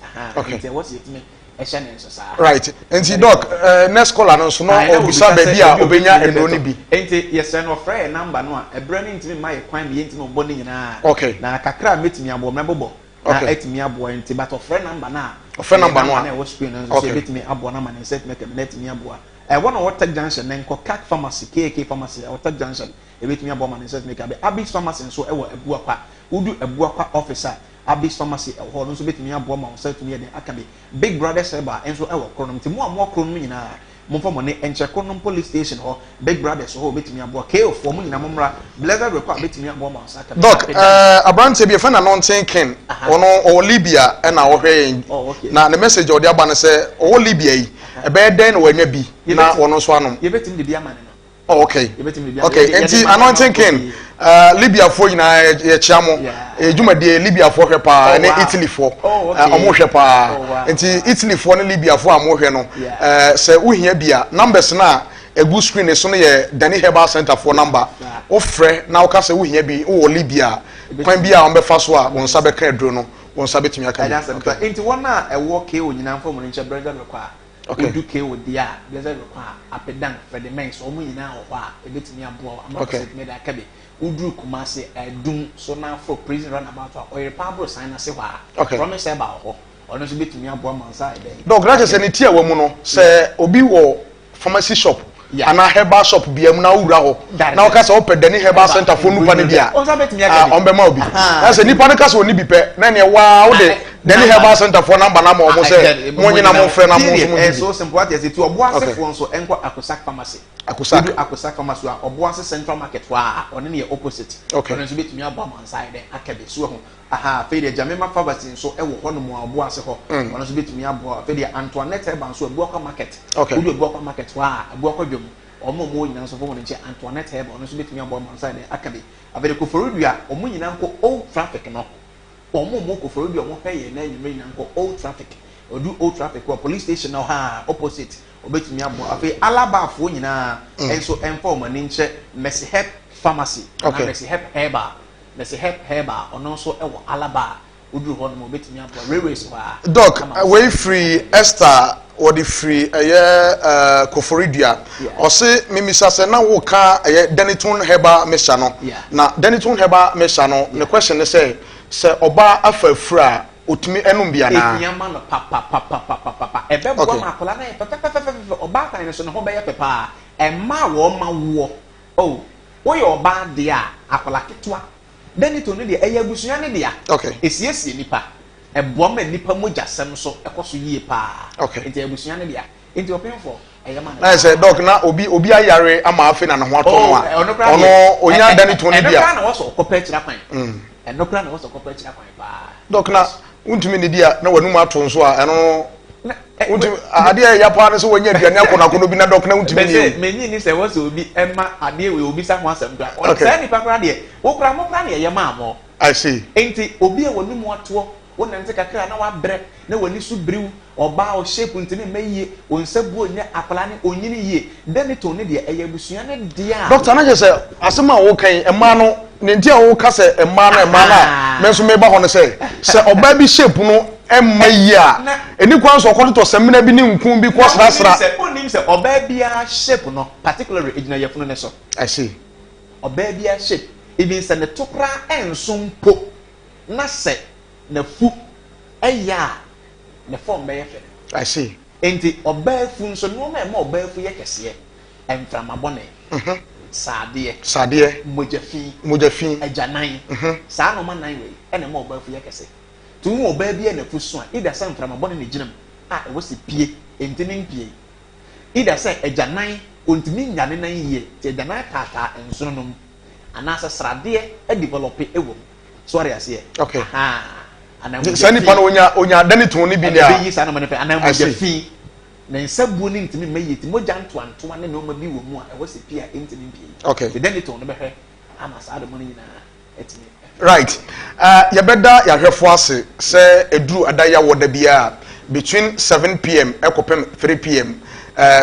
Aha, Okay. nti ɛwɔ sɛ yɛtumi hyɛ ne nso saa. Right. Nti doc, next caller no nso na Ae, na ɔbisa obisa sɛ baabi a ebi obenya obetumi de nnuro no bɛtɔ. bi. Nti yɛsrɛ no ɔfrɛ yɛn number no a, ɛberɛ no ntumi mma yɛ kwan ma yɛntumi mbɔ ne nyinaa. Okay. Na kakra a mɛtumi aboɔ, mɛbobɔ na Okay. atumi aboa nti, but ɔfrɛ number no a, Ɔfrɛ ɛyɛ number no number a. no a ɛwɔ screen no nso so Okay. yɛbɛtumi aboa no ama ne nsa atumi aka bi na atumi aboa. Ɛwɔ na ɔwɔ Tech Junction no nkɔ CAC Pharmacy, KAK Pharmacy, ɛwɔ Tech Junction, ɛbɛtumi aboa ma ne nsa atumi aka bi. Abis Pharmacy nso ɛwɔ Abuakwa. Wodu Abuakwa office a, Abis Pharmacy ɛwɔ hɔ, ɔno nso bɛtumi aboa ma wo nsa atumi ayɛ den aka bi. Big Brothers Herbal nso ɛwɔ Kronom, nti mo a mowɔ Kronom nyinaa, momfa mo ani nkyerɛ Kronom Police Station hɔ, Big Brothers wɔ hɔ a wɔbɛtumi aboa, KO foɔ mo nyinaa mommra, Blessed Rekɔ a bɛtumi aboa ma wo nsa aka bi. Doc, Happy Dance. eh, aberanteɛ bi yɛfrɛ no Anointing King, Aha. ɔno ɔwɔ Libya ɛna ɔhwɛ yɛn. Oh, okay. Na ne message a ɔde aba no sɛ ɔwɔ Libya yi, ɛbɛyɛ dɛn na wanya bi na Yɛbɛtumi ɔno nso anom? yɛbɛtumi de bi ama no no. Oh, okay. Okay, nti anointing king uh, Libyafoɔ nyinaa yɛkyea mo. Dwumadie Libyafoɔ hwɛ paa ɛne oh, Italyfoɔ oh, eh, ɔmo hwɛ paa. Oh, nti Italyfoɔ ne Libyafoɔ a mo hwɛ no eh, sɛ wohia bi a numbers no a egu screen so no yɛ Dani Herbal Center foɔ number. Wofrɛ na woka sɛ wohia bi wowɔ Libya kwan bi a wɔbɛfa so a wɔn nsa bɛka aduro no wɔn nsa bɛtumi aka bi. Nti wɔn a ɛwɔ KO nyinaa mfa wɔn nkyɛn brɛdɛ rekɔ a Wodu KO deɛ a, Blessed rekɔ a, Apedan, Freddie Mens, wɔn nyinaa wɔ hɔ a, ɛbɛtumi aboa wo ama okay. Wotumi de aka bi. Woduru Kumasi, Adum so na aforo Prison Runabout a, Ɔyerepa aborosan no ase hɔ a, okay. Promise Herbal wɔ hɔ. Ɔno nso bɛtumi aboa ma nsa ayɛ dɛn. Dɔk, na kyerɛ sɛ ne ti a ɛwɔ mu no, sɛ obi wɔ pharmacy shop anaa herbal shop bia mu na wowura hɔ na woka sɛ wopɛ Dani Herbal Center foɔ nupa no bi a, ɔmbɛma wo bi. Na sɛ nipa no ka sɛ ɔni bi pɛ, na ɛneɛ waa wode Dani Herbal Center foɔ namba no ama wɔn sɛ monyina momfrɛ na mo nso mongye bi. So simple ate ase ti ɔboasefoɔ nso nkɔ Akosak Pharmacy. Akosak. Wodu Akosak Pharmacy a ɔboase Central Market hɔ a ɔne no yɛ opposite. Okay. Ɔno nso bɛtumi aboa ma nsa ayɛ dɛn aka bi so ho. Aha afei deɛ Gyamema Pharmacy nso wɔ hɔ nom a ɔboase hɔ. Ɔno nso bɛtumi aboa. Afei deɛ Antoinette Herbal nso Abuakwa Market. Okay. Wodu Abuakwa Market hɔ a Abuakwa dwam. Wɔn a wɔwɔ nyinaa nso fo wɔn nkyɛn Antoinette Herbal ɔno nso bɛtumi aboa ma nsa ayɛ dɛn aka bi. Afei deɛ Koforidua wɔn nyinaa nkɔ Old Traffic no. Wɔn a wɔwɔ Koforidua a wɔhwɛ yɛn nnɛ anwummerɛ nyinaa nkɔ Old Traffic. Ɔdu Old Traffic hɔ a, police station no hɔ ara, opposite, wɔbɛtumi aboa. Afei Alabafoɔ nyinaa nso mfa wɔn ani nkyerɛ Mercy Help Pharmacy anaa Mercy Help Herbal. Mercy Help Herbal, ɔno nso wɔ Alaba a woduru hɔ nom a, wɔbɛtumi aboa. Railways hɔ ara. Doc, wei firi Esther wɔde firi ɛyɛ eh, Koforidua. Ɔse memisa sɛ na woka ɛyɛ Deniton herbal mixture no. Na Deniton herbal mixture no ne question ne sɛ sɛ ɔbaa afa afuru a ɔtumi ɛnom bi anaa? Ɛhia ma no papapapapapapa. Ɛbɛboa ma akwadaa no ayɛ fɛfɛfɛfɛfɛ. Ɔbaatan no so ne ho bɛyɛ fɛ paa. Ɛmma a wɔma woɔ. Oh, woyɛ ɔbaa deɛ a, akwadaa ketewa. Deniton no deɛ ɛyɛ abusua no dea. Ɛsiesie nipa. Ɛboa ma nnipa mogyasɛm nso kɔ so yie paa. Okay. Nti abusua no dea. Nti ɔpemfoɔ, ɛyɛ ma no Na yɛ sɛ paa. dɔk na obi obi ayare ama afei na ne ho atɔ no Oh, a, ɔno koraa ɔno deɛ, onya ɛ- ɛ- dane tɔn no ɛno bi a. koraa na wɔsɔ ɔkɔpɛ akyira kwan. Ɛno koraa na wɔsɔ ɔkɔpɛ akyira kwan paa. Dɔk na wontumi nidi a na w'anum ato nso a ɛno Na, ɛ, wontumi we- adeɛ a ɛya paa ne sɛ wanya aduane akɔnɔakɔnɔ bi na dɔk na wontumi Bɛ nni sɛ o. menyi ni sɛ wɔsɛ obi ɛma adeɛ wei obi sa ho asɛm koraa. Okay. Saa nipa koraa deɛ, wo koraa mo koraa na ɛyɛ maa mo. I see. Enti obi a w'anum atoɔ, wonante kakra a na wabrɛ, na w'ani so biriw, ɔbaa wo shape ntumi mma yie, wo nsa buo nyɛ akwadaa no ɔnyini yie, Daniton no deɛ ɛyɛ abusua no dea a. Doctor na kyerɛ sɛ asɛm a woka yi mmaa no ne nti a woka sɛ mmaa no mmaa no a me nso meba hɔ no sɛ sɛ ɔbaa bi shape no mma yie a ɛni kwan sɛ ɔkɔtotɔ samina bi ne nku bi kɔ srasra. Na wonnim sɛ ɔbaa biara shape no particularly ɛgyina yafunu no so. I see. Ɔbaa biara shape, even sɛ ne to koraa ɛnso mpo na sɛ n'afu ɛyɛ a, ne form bɛyɛ fɛ. I see. Enti ɔbaa afu nso, nnoɔma a ɛma ɔbaa afu yɛ kɛseɛ, mframa bɔne, saadeɛ, Saadeɛ. mogya fi, Mogya fi. Agyanan, saa nnoɔma nan wei ɛna ɛma ɔbaa afu yɛ kɛse. Nti wohu ɔbaa bi a n'afu so a, either sɛ mframa bɔne na ɛgyina mu a ɛwɔ sɛ pue, ɛntumi mpue. Either sɛ agyanan, ɔntumi nnya ne nan yie, nti agyanan taataa nsono no mu, anaasɛ sradeɛ adevelɔpe wɔ mu. So wate aseɛ? Okay. Ahaa. Anaa mogya Saa nipa fi. no onya onya dani tɔn ne bi ne a. Ɛbɛyi saa nneɛma no fɛ. Anaa I mogya see. fi. Ne nsa buo no ntumi mma yie nti mogya ntoantoa ne nneɛma bi wɔ mu a ɛwɔ sɛ pii a ɛntumi mpie. Okay. Nti dani tɔn no bɛhwɛ ama saa nneɛma no nyinaa atumi afiri. Right. Yɛbɛda yɛahwɛfoɔ ase sɛ ɛduru ada yi awɔ da biara between 7 p.m. ɛkɔpem 3 p.m.,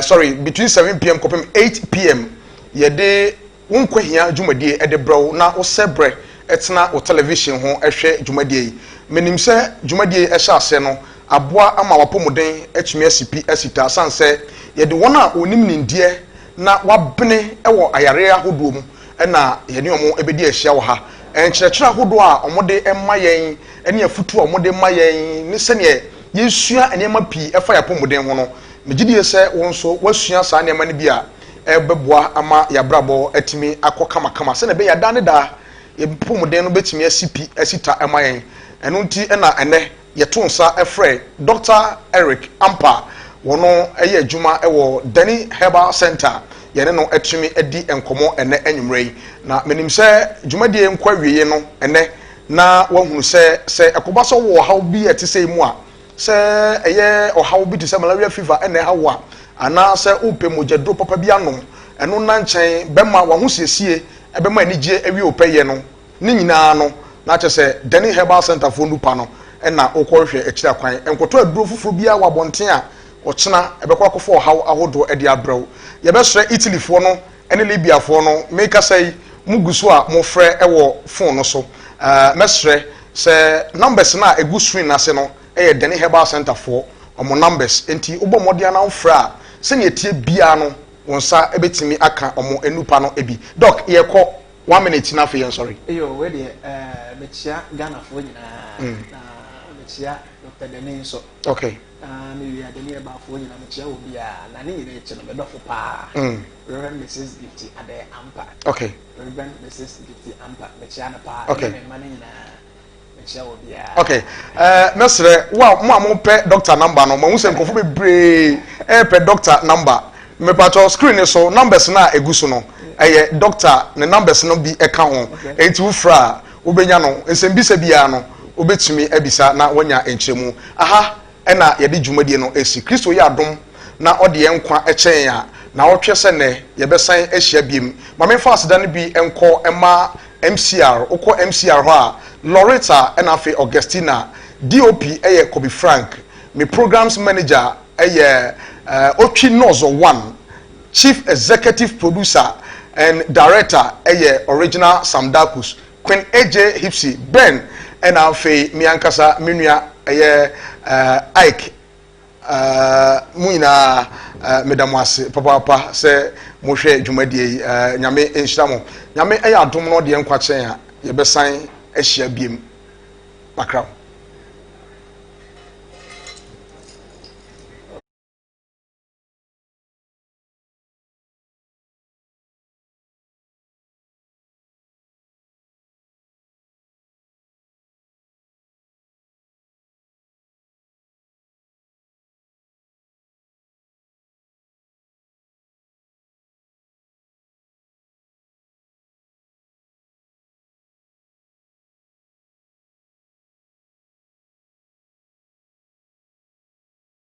sorry, between 7 p.m. kɔpem 8 p.m., yɛde wo Nkwa Hia dwumadie de brɛ wo na wosɛ berɛ tena wo television ho hwɛ dwumadie yi. Menim sɛ dwumadie yi hyɛ aseɛ no aboa ama w'apɔmuden atumi asi pi asi ta sane sɛ yɛde wɔn a wɔnim nimdeɛ na wɔabene wɔ ayareɛ ahodoɔ mu na yɛne wɔn bɛdi ahyia wɔ ha. Nkyerɛkyerɛ ahodoɔ a wɔde ma yɛn ne afutuo a wɔde ma yɛn ne sɛdeɛ yɛsua nneɛma pii ɛfa yɛn apɔmuden ho no, megye die sɛ wo nso woasua saa nneɛma no bi a ɛbɛboa ama yɛn abrabɔ atumi akɔ kamakama sɛdeɛ ɛbɛyɛ a daa ne daa yɛn apɔmuden no bɛtumi asi pi asi ta ma yɛn. Ɛno nti na ɛnnɛ yɛto nsa frɛ Dɔkta Eric Ampah, wɔno yɛ adwuma wɔ Dani Herbal Centre, yɛne no atumi adi nkɔmmɔ ɛnnɛ anwummerɛ yi. Na menim sɛ dwumadie yi nkɔ awieɛ no ɛnnɛ na woahunu sɛ, sɛ ɛkɔba sɛ wowɔ ɔhaw bi a ɛte sei mu a, sɛ ɛyɛ ɔhaw bi te sɛ malaria fever na ɛha wo a, anaasɛ wopɛ mogyaduro papa bi anom, ɛno nna nkyɛn bɛma w'ahosiesie bɛma anigyeɛ awie wo pɛyɛ no, ne nyinaa no, na kyerɛ sɛ Dani Herbal Centre foɔ nnupa no na wokɔhwehwɛ akyiri akwan. Nkɔtɔ aduro foforɔ biara wɔ abɔnten a ɔkyena ɛbɛkɔ akɔfa ɔhaw ahodoɔ de abrɛ wo. Yɛbɛsrɛ Italyfoɔ no ne Libyafoɔ no, mekasa yi, mogu so a mofrɛ wɔ phone no so. Mɛsrɛ sɛ numbers no a ɛgu screen no ase no yɛ Dani Herbal Centre foɔ wɔn numbers, enti wobɔ mmɔden ara na wofrɛ a, sɛnea ɛteɛ biara no, wo nsa bɛtumi aka wɔn nnupa no bi. Doc, yɛkɔ one minute na afei yɛnsɔre. Eyo, wei deɛ ɛɛ mekyia Ghanafoɔ nyinaa na mekyia Doctor Dani nso. Okay. Na me wie a Dani Ɛbaafoɔ nyinaa mekyia wɔ biara na ne nyinaa akyi no me dɔfo paa Reverend Mrs Gifty Adɛɛ Ampa. Okay. Reverend Mrs Gifty Ampa mekyia no paa. Okay. Ɛne me mma no nyinaa mekyia wɔ biara. Okay. Mɛsrɛ wo a mo a mopɛ doctor number no, mahu sɛ nkurɔfo bebree ɛrepɛ doctor number. Mepatɔ screen no so numbers no a egu so no, ɛyɛ doctor ne numbers no bi ɛka ho. Enti wofrɛ a wobɛnya no. Nsɛmbisa biara no wobɛtumi abisa na woanya nkyerɛmu. Aha ɛna yɛde dwumadie no asi. Kristo yɛ adom na ɔde yɛn nkwa kyɛ yɛn a, naawɔtwe sɛ nnɛ yɛbɛsan ahyia biem. Ma memfa aseda no bi nkɔ mma MCR. Wokɔ MCR hɔ a, Loretta ɛna afei Augustina. DOP yɛ Kobe Frank. Me Programs Manager yɛ Otwi Nɔzɔ One. Chief Executive Producer and Director yɛ Original Sam Darkus. Queen AJ Hipsy, Ben ɛna afei me ankasa me nua ɛyɛ Ike. Mo nyinaa meda mo ase papaapa sɛ mohwɛ dwumadie yi. Nyame nhyira mo. Nyame ɛyɛ adom no ɔdeɛ nkwa kyɛn a yɛbɛsan ahyia biem. Makraw.